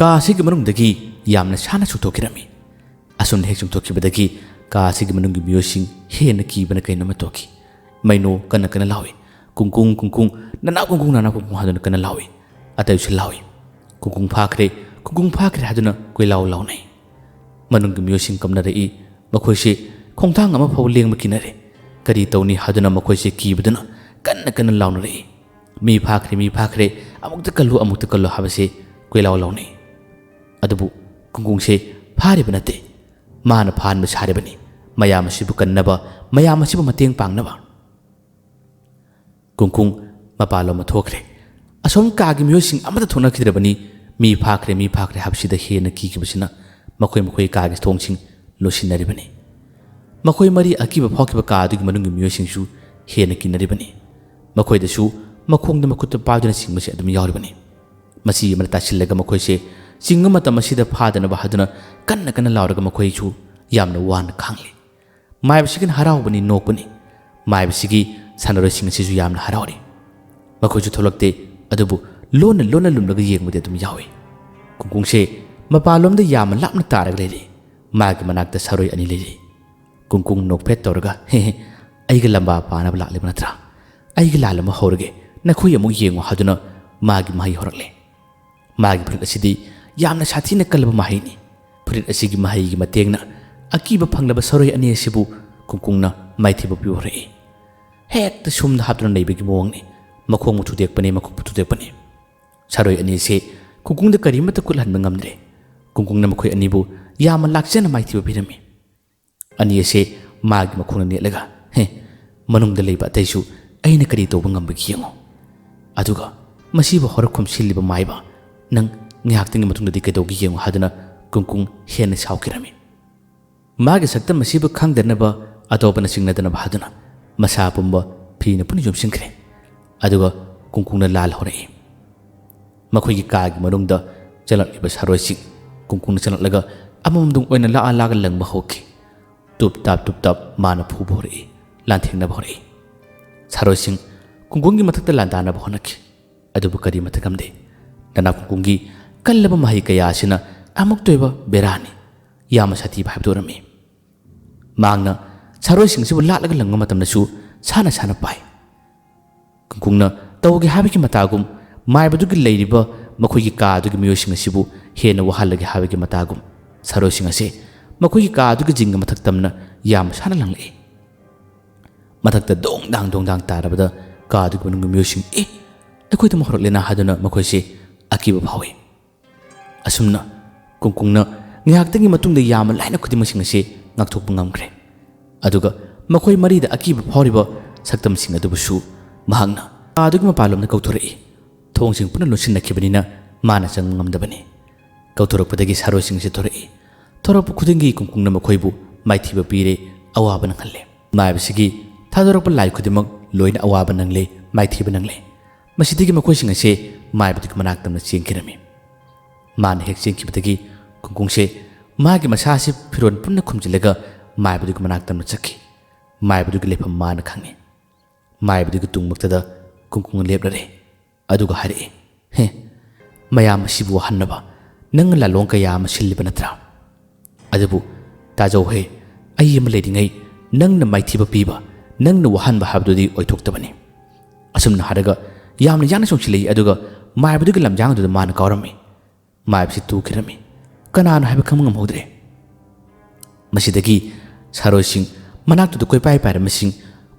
ꯀꯥ ꯑꯁꯤꯒꯤ ꯃꯅꯨꯡꯗꯒꯤ ꯌꯥꯝꯅ ꯁꯥꯅ ꯆꯣꯡꯊꯣꯛꯈꯤꯔꯝꯃꯤ꯫ ꯑꯁꯨꯝꯅ ꯍꯦꯛ ꯆꯣꯡꯊꯣꯛꯈꯤꯕꯗꯒꯤ ꯀꯥ ꯑꯁꯤꯒꯤ ꯃꯅꯨꯡꯒꯤ ꯃꯤꯑꯣꯏꯁꯤꯡ ꯍꯦꯟꯅ ꯀꯤꯕꯅ ꯀꯩꯅꯣꯝꯃ ꯇꯧꯈꯤ꯫ ꯃꯩꯅꯣ ꯀꯟꯅ ꯀꯟꯅ ꯂꯥꯎꯏ, "ꯀꯨꯡꯀꯨꯡ, ꯀꯨꯡꯀꯨꯡ, ꯅꯅꯥꯎ ꯀꯨꯡꯀꯨꯡ, ꯅꯅꯥꯎ ꯀꯨꯡꯀꯨꯡ" ꯍꯥꯏꯗꯨꯅ ꯀꯟꯅ ꯂꯥꯎꯏ꯫ ꯑꯇꯩꯁꯨ ꯂꯥꯎꯏ, "ꯀꯨꯡꯀꯨꯡ ꯐꯥꯈ꯭ꯔꯦ, ꯀꯨꯡꯀꯨꯡ ꯐꯥꯈ꯭ꯔꯦ" ꯍꯥꯏꯗꯨꯅ ꯀꯣꯏꯂꯥꯎ ꯂꯥꯎꯅꯩ꯫ ꯃꯅꯨꯡꯒꯤ ꯃꯤꯑꯣꯏꯁꯤꯡ ꯀꯞꯅꯔꯛꯏ꯫ ꯃꯈꯣꯏꯁꯦ ꯈꯣꯡꯊꯥꯡ ꯑꯃ ꯐꯥꯎꯕ ꯂꯦꯡꯕ ꯀꯤꯅꯔꯦ꯫ ꯀꯔꯤ ꯇꯧꯅꯤ ꯍꯥꯏꯗꯨꯅ ꯃꯈꯣꯏꯁꯦ ꯀꯤꯕꯗꯨꯅ ꯀꯟꯅ ꯀꯟꯅ ꯂꯥꯎꯅꯔꯛꯏ꯫ "ꯃꯤ ꯐꯥꯈ꯭ꯔꯦ, ꯃꯤ ꯐꯥꯈ꯭ꯔꯦ, ꯑꯃꯨꯛꯇ ꯀꯜꯂꯨ, ꯑꯃꯨꯛꯇ ꯀꯜꯂꯨ" ꯍꯥꯏꯕꯁꯤ ꯀꯣꯏꯂꯥꯎ ꯂꯥꯎꯅꯩ꯫ ꯑꯗꯨꯕꯨ ꯀꯨꯡꯒꯨꯡꯁꯦ ꯐꯥꯔꯤꯕ ꯅꯠꯇꯦ, ꯃꯥꯅ ꯐꯥꯍꯟꯕ ꯁꯥꯔꯤꯕꯅꯤ꯫ ꯃꯌꯥꯝ ꯑꯁꯤꯕꯨ ꯀꯟꯅꯕ, ꯃꯌꯥꯝ ꯑꯁꯤꯕꯨ ꯃꯇꯦꯡ ꯄꯥꯡꯅꯕ꯫ ꯀꯨꯡꯀꯨꯡ ꯃꯄꯥꯟꯂꯣꯝꯗ ꯊꯣꯛꯈ꯭ꯔꯦ꯫ ꯑꯁꯣꯝ ꯀꯥꯒꯤ ꯃꯤꯑꯣꯏꯁꯤꯡ ꯑꯃꯠꯇ ꯊꯣꯛꯅꯈꯤꯗ꯭ꯔꯕꯅꯤ꯫ "ꯃꯤ ꯐꯥꯈ꯭ꯔꯦ, ꯃꯤ ꯐꯥꯈ꯭ꯔꯦ" ꯍꯥꯏꯕꯁꯤꯗ ꯍꯦꯟꯅ ꯀꯤꯈꯤꯕꯁꯤꯅ ꯃꯈꯣꯏ ꯃꯈꯣꯏ ꯀꯥꯒꯤ ꯊꯣꯡꯁꯤꯡ ꯂꯣꯠꯁꯤꯟꯅꯔꯤꯕꯅꯤ꯫ ꯃꯈꯣꯏ ꯃꯔꯤ ꯑꯀꯤꯕ ꯐꯥꯎꯈꯤꯕ ꯀꯥ ꯑꯗꯨꯒꯤ ꯃꯅꯨꯡꯒꯤ ꯃꯤꯑꯣꯏꯁꯤꯡꯁꯨ ꯍꯦꯟꯅ ꯀꯤꯅꯔꯤꯕꯅꯤ꯫ ꯃꯈꯣꯏꯗꯁꯨ ꯃꯈꯣꯡꯗ ꯃꯈꯨꯠꯇ ꯄꯥꯏꯗꯨꯅ ꯆꯤꯡꯕꯁꯦ ꯑꯗꯨꯝ ꯌꯥꯎꯔꯤꯕꯅꯤ꯫ ꯃꯁꯤ ꯑꯃꯅ ꯇꯥꯁꯤꯜꯂꯒ ꯃꯈꯣꯏꯁꯦ ꯆꯤꯡꯕ ꯃꯇꯝ ꯑꯁꯤꯗ ꯐꯥꯗꯅꯕ ꯍꯥꯏꯗꯨꯅ ꯀꯟꯅ ꯀꯟꯅ ꯂꯥꯎꯔꯒ ꯃꯈꯣꯏꯁꯨ ꯌꯥꯝꯅ ꯋꯥꯅ ꯈꯥꯡꯂꯤ꯫ ꯃꯥꯏꯕꯁꯤꯒꯤꯅ ꯍꯔꯥꯎꯕꯅꯤ, ꯅꯣꯛꯄꯅꯤ꯫ ꯃꯥꯏꯕꯁꯤꯒꯤ ꯁꯥꯟꯅꯔꯣꯏꯁꯤꯡ ꯑꯁꯤꯁꯨ ꯌꯥꯝꯅ ꯍꯔꯥꯎꯔꯤ꯫ ꯃꯈꯣꯏꯁꯨ ꯊꯣꯛꯂꯛꯇꯦ, ꯑꯗꯨꯕꯨ ꯂꯣꯟꯅ ꯂꯣꯟꯅ ꯂꯨꯝꯂꯒ ꯌꯦꯡꯕꯗꯤ ꯑꯗꯨꯝ ꯌꯥꯎꯏ꯫ ꯀꯨꯡꯀꯨꯡꯁꯦ ꯃꯄꯥꯟꯂꯣꯝꯗ ꯌꯥꯝꯅ ꯂꯥꯞꯅ ꯇꯥꯔꯒ ꯂꯩꯔꯤ꯫ ꯃꯥꯒꯤ ꯃꯅꯥꯛꯇ ꯁꯥꯔꯣꯏ ꯑꯅꯤ ꯂꯩꯔꯤ꯫ ꯀꯨꯡꯀꯨꯡ ꯅꯣꯛꯐꯦꯠ ꯇꯧꯔꯒ, "ꯍꯦ ꯍꯦ, ꯑꯩꯒ ꯂꯝꯕꯥ ꯄꯥꯅꯕ ꯂꯥꯛꯂꯤꯕ ꯅꯠꯇ꯭ꯔꯥ? ꯑꯩꯒꯤ ꯂꯥꯜ ꯑꯃ ꯍꯧꯔꯒꯦ, ꯅꯈꯣꯏ ꯑꯃꯨꯛ ꯌꯦꯡꯉꯨ" ꯍꯥꯏꯗꯨꯅ ꯃꯥꯒꯤ ꯃꯍꯩ ꯍꯧꯔꯛꯂꯦ꯫ ꯃꯥꯒꯤ ꯐꯨꯔꯤꯠ ꯑꯁꯤꯗꯤ ꯌꯥꯝꯅ ꯁꯥꯊꯤꯅ ꯀꯜꯂꯕ ꯃꯍꯩꯅꯤ꯫ ꯐꯨꯔꯤꯠ ꯑꯁꯤꯒꯤ ꯃꯍꯩꯒꯤ ꯃꯇꯦꯡꯅ ꯑꯀꯤꯕ ꯐꯪꯂꯕ ꯁꯥꯔꯣꯏ ꯑꯅꯤ ꯑꯁꯤꯕꯨ ꯀꯨꯡꯀꯨꯡꯅ ꯃꯥꯏꯊꯤꯕ ꯄꯤꯕ ꯍꯧꯔꯛꯏ꯫ ꯍꯦꯛꯇ ꯁꯨꯝꯗ ꯍꯥꯞꯇꯨꯅ ꯅꯩꯕꯒꯤ ꯃꯑꯣꯡꯅꯤ꯫ ꯃꯈꯣꯡꯕꯨ ꯊꯨꯗꯦꯛꯄꯅꯤ, ꯃꯈꯨꯠꯄꯨ ꯊꯨꯗꯦꯛꯄꯅꯤ꯫ ꯁꯥꯔꯣꯏ ꯑꯅꯤ ꯑꯁꯤ ꯀꯨꯡꯀꯨꯡꯗ ꯀꯔꯤꯃꯠꯇ ꯀꯨꯠꯍꯟꯕ ꯉꯝꯗ꯭ꯔꯦ꯫ ꯀꯨꯡꯀꯨꯡꯅ ꯃꯈꯣꯏ ꯑꯅꯤꯕꯨ ꯌꯥꯝꯅ ꯂꯥꯛꯆꯅ ꯃꯥꯏꯊꯤꯕ ꯄꯤꯔꯝꯃꯤ꯫ ꯑꯅꯤ ꯑꯁꯦ ꯃꯥꯒꯤ ꯃꯈꯣꯡꯗ ꯅꯦꯠꯂꯒ, "ꯍꯦ, ꯃꯅꯨꯡꯗ ꯂꯩꯕ ꯑꯇꯩꯁꯨ ꯑꯩꯅ ꯀꯔꯤ ꯇꯧꯕ ꯉꯝꯕꯒꯦ ꯌꯦꯡꯉꯨ꯫ ꯑꯗꯨꯒ ꯃꯁꯤꯕꯨ ꯍꯧꯔꯛꯐꯝ ꯁꯤꯜꯂꯤꯕ ꯃꯥꯏꯕ, ꯅꯪ ꯉꯥꯏꯍꯥꯛꯇꯪꯒꯤ ꯃꯇꯨꯡꯗꯗꯤ ꯀꯩꯗꯧꯒꯦ ꯌꯦꯡꯉꯨ" ꯍꯥꯏꯗꯨꯅ ꯀꯨꯡꯀꯨꯡ ꯍꯦꯟꯅ ꯁꯥꯎꯈꯤꯔꯝꯃꯤ꯫ ꯃꯥꯒꯤ ꯁꯛꯇꯝ ꯑꯁꯤꯕꯨ ꯈꯪꯗꯅꯕ, ꯑꯇꯣꯞꯄꯅ ꯆꯤꯡꯅꯗꯅꯕ ꯍꯥꯏꯗꯨꯅ ꯃꯁꯥ ꯄꯨꯝꯕ ꯐꯤꯅ ꯄꯨꯟꯅ ꯌꯣꯝꯁꯤꯟꯈ꯭ꯔꯦ꯫ ꯑꯗꯨꯒ ꯀꯨꯡꯀꯨꯡꯅ ꯂꯥꯜ ꯍꯧꯔꯛꯏ꯫ ꯃꯈꯣꯏꯒꯤ ꯀꯥꯒꯤ ꯃꯅꯨꯡꯗ ꯆꯪꯂꯛꯂꯤꯕ ꯁꯥꯔꯣꯏꯁꯤꯡ ꯀꯨꯡꯀꯨꯡꯅ ꯆꯪꯂꯛꯂꯒ ꯑꯃꯃꯝꯗꯪ ꯑꯣꯏꯅ ꯂꯥꯛꯑ ꯂꯥꯛꯑ ꯂꯪꯕ ꯍꯧꯈꯤ꯫ ꯇꯨꯞ ꯇꯥꯞ ꯇꯨꯞ ꯇꯥꯞ ꯃꯥꯅ ꯐꯨꯕ ꯍꯧꯔꯛꯏ, ꯂꯥꯟꯊꯦꯡꯅꯕ ꯍꯧꯔꯛꯏ꯫ ꯁꯥꯔꯣꯏꯁꯤꯡ ꯀꯨꯡꯀꯨꯡꯒꯤ ꯃꯊꯛꯇ ꯂꯥꯟꯗꯥꯅꯕ ꯍꯣꯠꯅꯈꯤ꯫ ꯑꯗꯨꯕꯨ ꯀꯔꯤꯃꯠꯇ ꯉꯝꯗꯦ꯫ ꯅꯅꯥ ꯀꯨꯡꯀꯨꯡꯒꯤ ꯀꯜꯂꯕ ꯃꯍꯩ ꯀꯌꯥ ꯑꯁꯤꯅ ꯑꯃꯨꯛꯇ ꯑꯣꯏꯕ ꯕꯦꯔꯥꯅꯤ꯫ ꯌꯥꯝꯅ ꯁꯥꯊꯤꯕ ꯍꯥꯏꯕꯗꯨ ꯑꯣꯏꯔꯝꯃꯤ꯫ ꯃꯍꯥꯛꯅ ꯁꯥꯔꯣꯏꯁꯤꯡ ꯑꯁꯤꯕꯨ ꯂꯥꯠꯂꯒ ꯂꯪꯕ ꯃꯇꯝꯗꯁꯨ ꯁꯥꯅ ꯁꯥꯅ ꯄꯥꯏ꯫ ꯀꯨꯡꯀꯨꯡꯅ ꯇꯧꯒꯦ ꯍꯥꯏꯕꯒꯤ ꯃꯇꯥꯒꯨꯝ, ꯃꯥꯏꯕꯗꯨꯒꯤ ꯂꯩꯔꯤꯕ ꯃꯈꯣꯏꯒꯤ ꯀꯥ ꯑꯗꯨꯒꯤ ꯃꯤꯑꯣꯏꯁꯤꯡ ꯑꯁꯤꯕꯨ ꯍꯦꯟꯅ ꯋꯥꯍꯜꯂꯒꯦ ꯍꯥꯏꯕꯒꯤ ꯃꯇꯥꯒꯨꯝ, ꯁꯥꯔꯣꯏꯁꯤꯡ ꯑꯁꯤ ꯃꯈꯣꯏꯒꯤ ꯀꯥ ꯑꯗꯨꯒꯤ ꯖꯤꯡꯒ ꯃꯊꯛ ꯇꯝꯅ ꯌꯥꯝ ꯁꯥꯅ ꯂꯪꯂꯛꯏ꯫ ꯃꯊꯛꯇ ꯗꯣꯡ ꯗꯥꯡ ꯗꯣꯡ ꯗꯥꯡ ꯇꯥꯔꯕꯗ ꯀꯥ ꯑꯗꯨꯒꯤ ꯃꯅꯨꯡꯒꯤ ꯃꯤꯑꯣꯏꯁꯤꯡ, "ꯑꯦ, ꯑꯩꯈꯣꯏꯗꯃꯛ ꯍꯧꯔꯛꯂꯦꯅ ꯍꯥꯏꯗꯨꯅ ꯃꯈꯣꯏꯁꯦ ꯑꯀꯤꯕ ꯐꯥꯎꯏ꯫ ꯑꯁꯨꯝꯅ ꯀꯨꯡꯀꯨꯡꯅ ꯉꯥꯏꯍꯥꯛꯇꯪꯒꯤ ꯃꯇꯨꯡꯗ ꯌꯥꯝꯅ ꯂꯥꯏꯅ ꯈꯨꯗꯤꯡꯃꯛꯁꯤꯡ ꯑꯁꯤ ꯉꯥꯛꯊꯣꯛꯄ ꯉꯝꯈ꯭ꯔꯦ꯫ ꯑꯗꯨꯒ ꯃꯈꯣꯏ ꯃꯔꯤꯗ ꯑꯀꯤꯕ ꯐꯥꯎꯔꯤꯕ ꯁꯛꯇꯝꯁꯤꯡ ꯑꯗꯨꯕꯨꯁꯨ ꯃꯍꯥꯛꯅ ꯀꯥ ꯑꯗꯨꯒꯤ ꯃꯄꯥꯟꯂꯣꯝꯗ ꯀꯧꯊꯣꯔꯛꯏ꯫ ꯊꯣꯡꯁꯤꯡ ꯄꯨꯟꯅ ꯂꯣꯟꯁꯤꯟꯅꯈꯤꯕꯅꯤꯅ ꯃꯥꯅ ꯆꯪꯕ ꯉꯝꯗꯕꯅꯤ꯫ ꯀꯧꯊꯣꯔꯛꯄꯗꯒꯤ ꯁꯥꯔꯣꯏꯁꯤꯡ ꯑꯁꯤ ꯊꯣꯔꯛꯏ꯫ ꯊꯣꯔꯛꯄ ꯈꯨꯗꯤꯡꯒꯤ ꯀꯨꯡꯀꯨꯡꯅ ꯃꯈꯣꯏꯕꯨ ꯃꯥꯏꯊꯤꯕ ꯄꯤꯔꯦ, ꯑꯋꯥꯕ ꯅꯪꯍꯜꯂꯦ꯫ ꯃꯥꯏꯕꯁꯤꯒꯤ ꯊꯥꯗꯣꯔꯛꯄ ꯂꯥꯏ ꯈꯨꯗꯤꯡꯃꯛ ꯂꯣꯏꯅ ꯑꯋꯥꯕ ꯅꯪꯂꯦ, ꯃꯥꯏꯊꯤꯕ ꯅꯪꯂꯦ꯫ ꯃꯁꯤꯗꯒꯤ ꯃꯈꯣꯏꯁꯤꯡ ꯑꯁꯤ ꯃꯥꯏꯕꯗꯨꯒꯤ ꯃꯅꯥꯛꯇ ꯆꯦꯟꯈꯤꯔꯝꯃꯤ꯫ ꯃꯥꯅ ꯍꯦꯛ ꯆꯦꯟꯈꯤꯕꯗꯒꯤ ꯀꯨꯡꯀꯨꯡꯁꯦ ꯃꯥꯒꯤ ꯃꯁꯥ ꯑꯁꯤ ꯐꯤꯔꯣꯜ ꯄꯨꯟꯅ ꯈꯨꯝꯖꯤꯜꯂꯒ ꯃꯥꯏꯕꯗꯨꯒꯤ ꯃꯅꯥꯛꯇ ꯆꯠꯈꯤ꯫ ꯃꯥꯏꯕꯗꯨꯒꯤ ꯂꯩꯐꯝ ꯃꯥꯅ ꯈꯪꯉꯤ꯫ ꯃꯥꯏꯕꯗꯨꯒꯤ ꯇꯨꯡꯃꯛꯇꯗ ꯀꯨꯡꯀꯨꯡꯅ ꯂꯦꯞꯂꯔꯦ꯫ ꯑꯗꯨꯒ ꯍꯥꯏꯔꯛꯏ, "ꯍꯦ, ꯃꯌꯥꯝ ꯑꯁꯤꯕꯨ ꯋꯥꯍꯟꯅꯕ ꯅꯪꯅ ꯂꯥꯂꯣꯡ ꯀꯌꯥ ꯑꯃ ꯁꯤꯜꯂꯤꯕ ꯅꯠꯇ꯭ꯔꯥ? ꯑꯗꯨꯕꯨ ꯇꯥꯖꯧꯍꯦ, ꯑꯩ ꯑꯃ ꯂꯩꯔꯤꯉꯩ ꯅꯪꯅ ꯃꯥꯏꯊꯤꯕ ꯄꯤꯕ, ꯅꯪꯅ ꯋꯥꯍꯟꯕ ꯍꯥꯏꯕꯗꯨꯗꯤ ꯑꯣꯏꯊꯣꯛꯇꯕꯅꯤ꯫" ꯑꯁꯨꯝꯅ ꯍꯥꯏꯔꯒ ꯌꯥꯝꯅ ꯌꯥꯡꯅ ꯆꯣꯡꯁꯤꯜꯂꯛꯏ꯫ ꯑꯗꯨꯒ ꯃꯥꯏꯕꯗꯨꯒꯤ ꯂꯝꯖꯥꯡꯗꯨꯗ ꯃꯥꯅ ꯀꯥꯎꯔꯝꯃꯤ꯫ ꯃꯥꯏꯕꯁꯤ ꯇꯨꯈꯤꯔꯝꯃꯤ꯫ ꯀꯅꯥꯅꯣ ꯍꯥꯏꯕ ꯈꯪꯕ ꯉꯝꯍꯧꯗ꯭ꯔꯦ꯫ ꯃꯁꯤꯗꯒꯤ ꯁꯥꯔꯣꯏꯁꯤꯡ ꯃꯅꯥꯛꯇꯨꯗ ꯀꯣꯏꯄꯥꯏ ꯄꯥꯏꯔꯝꯕꯁꯤꯡ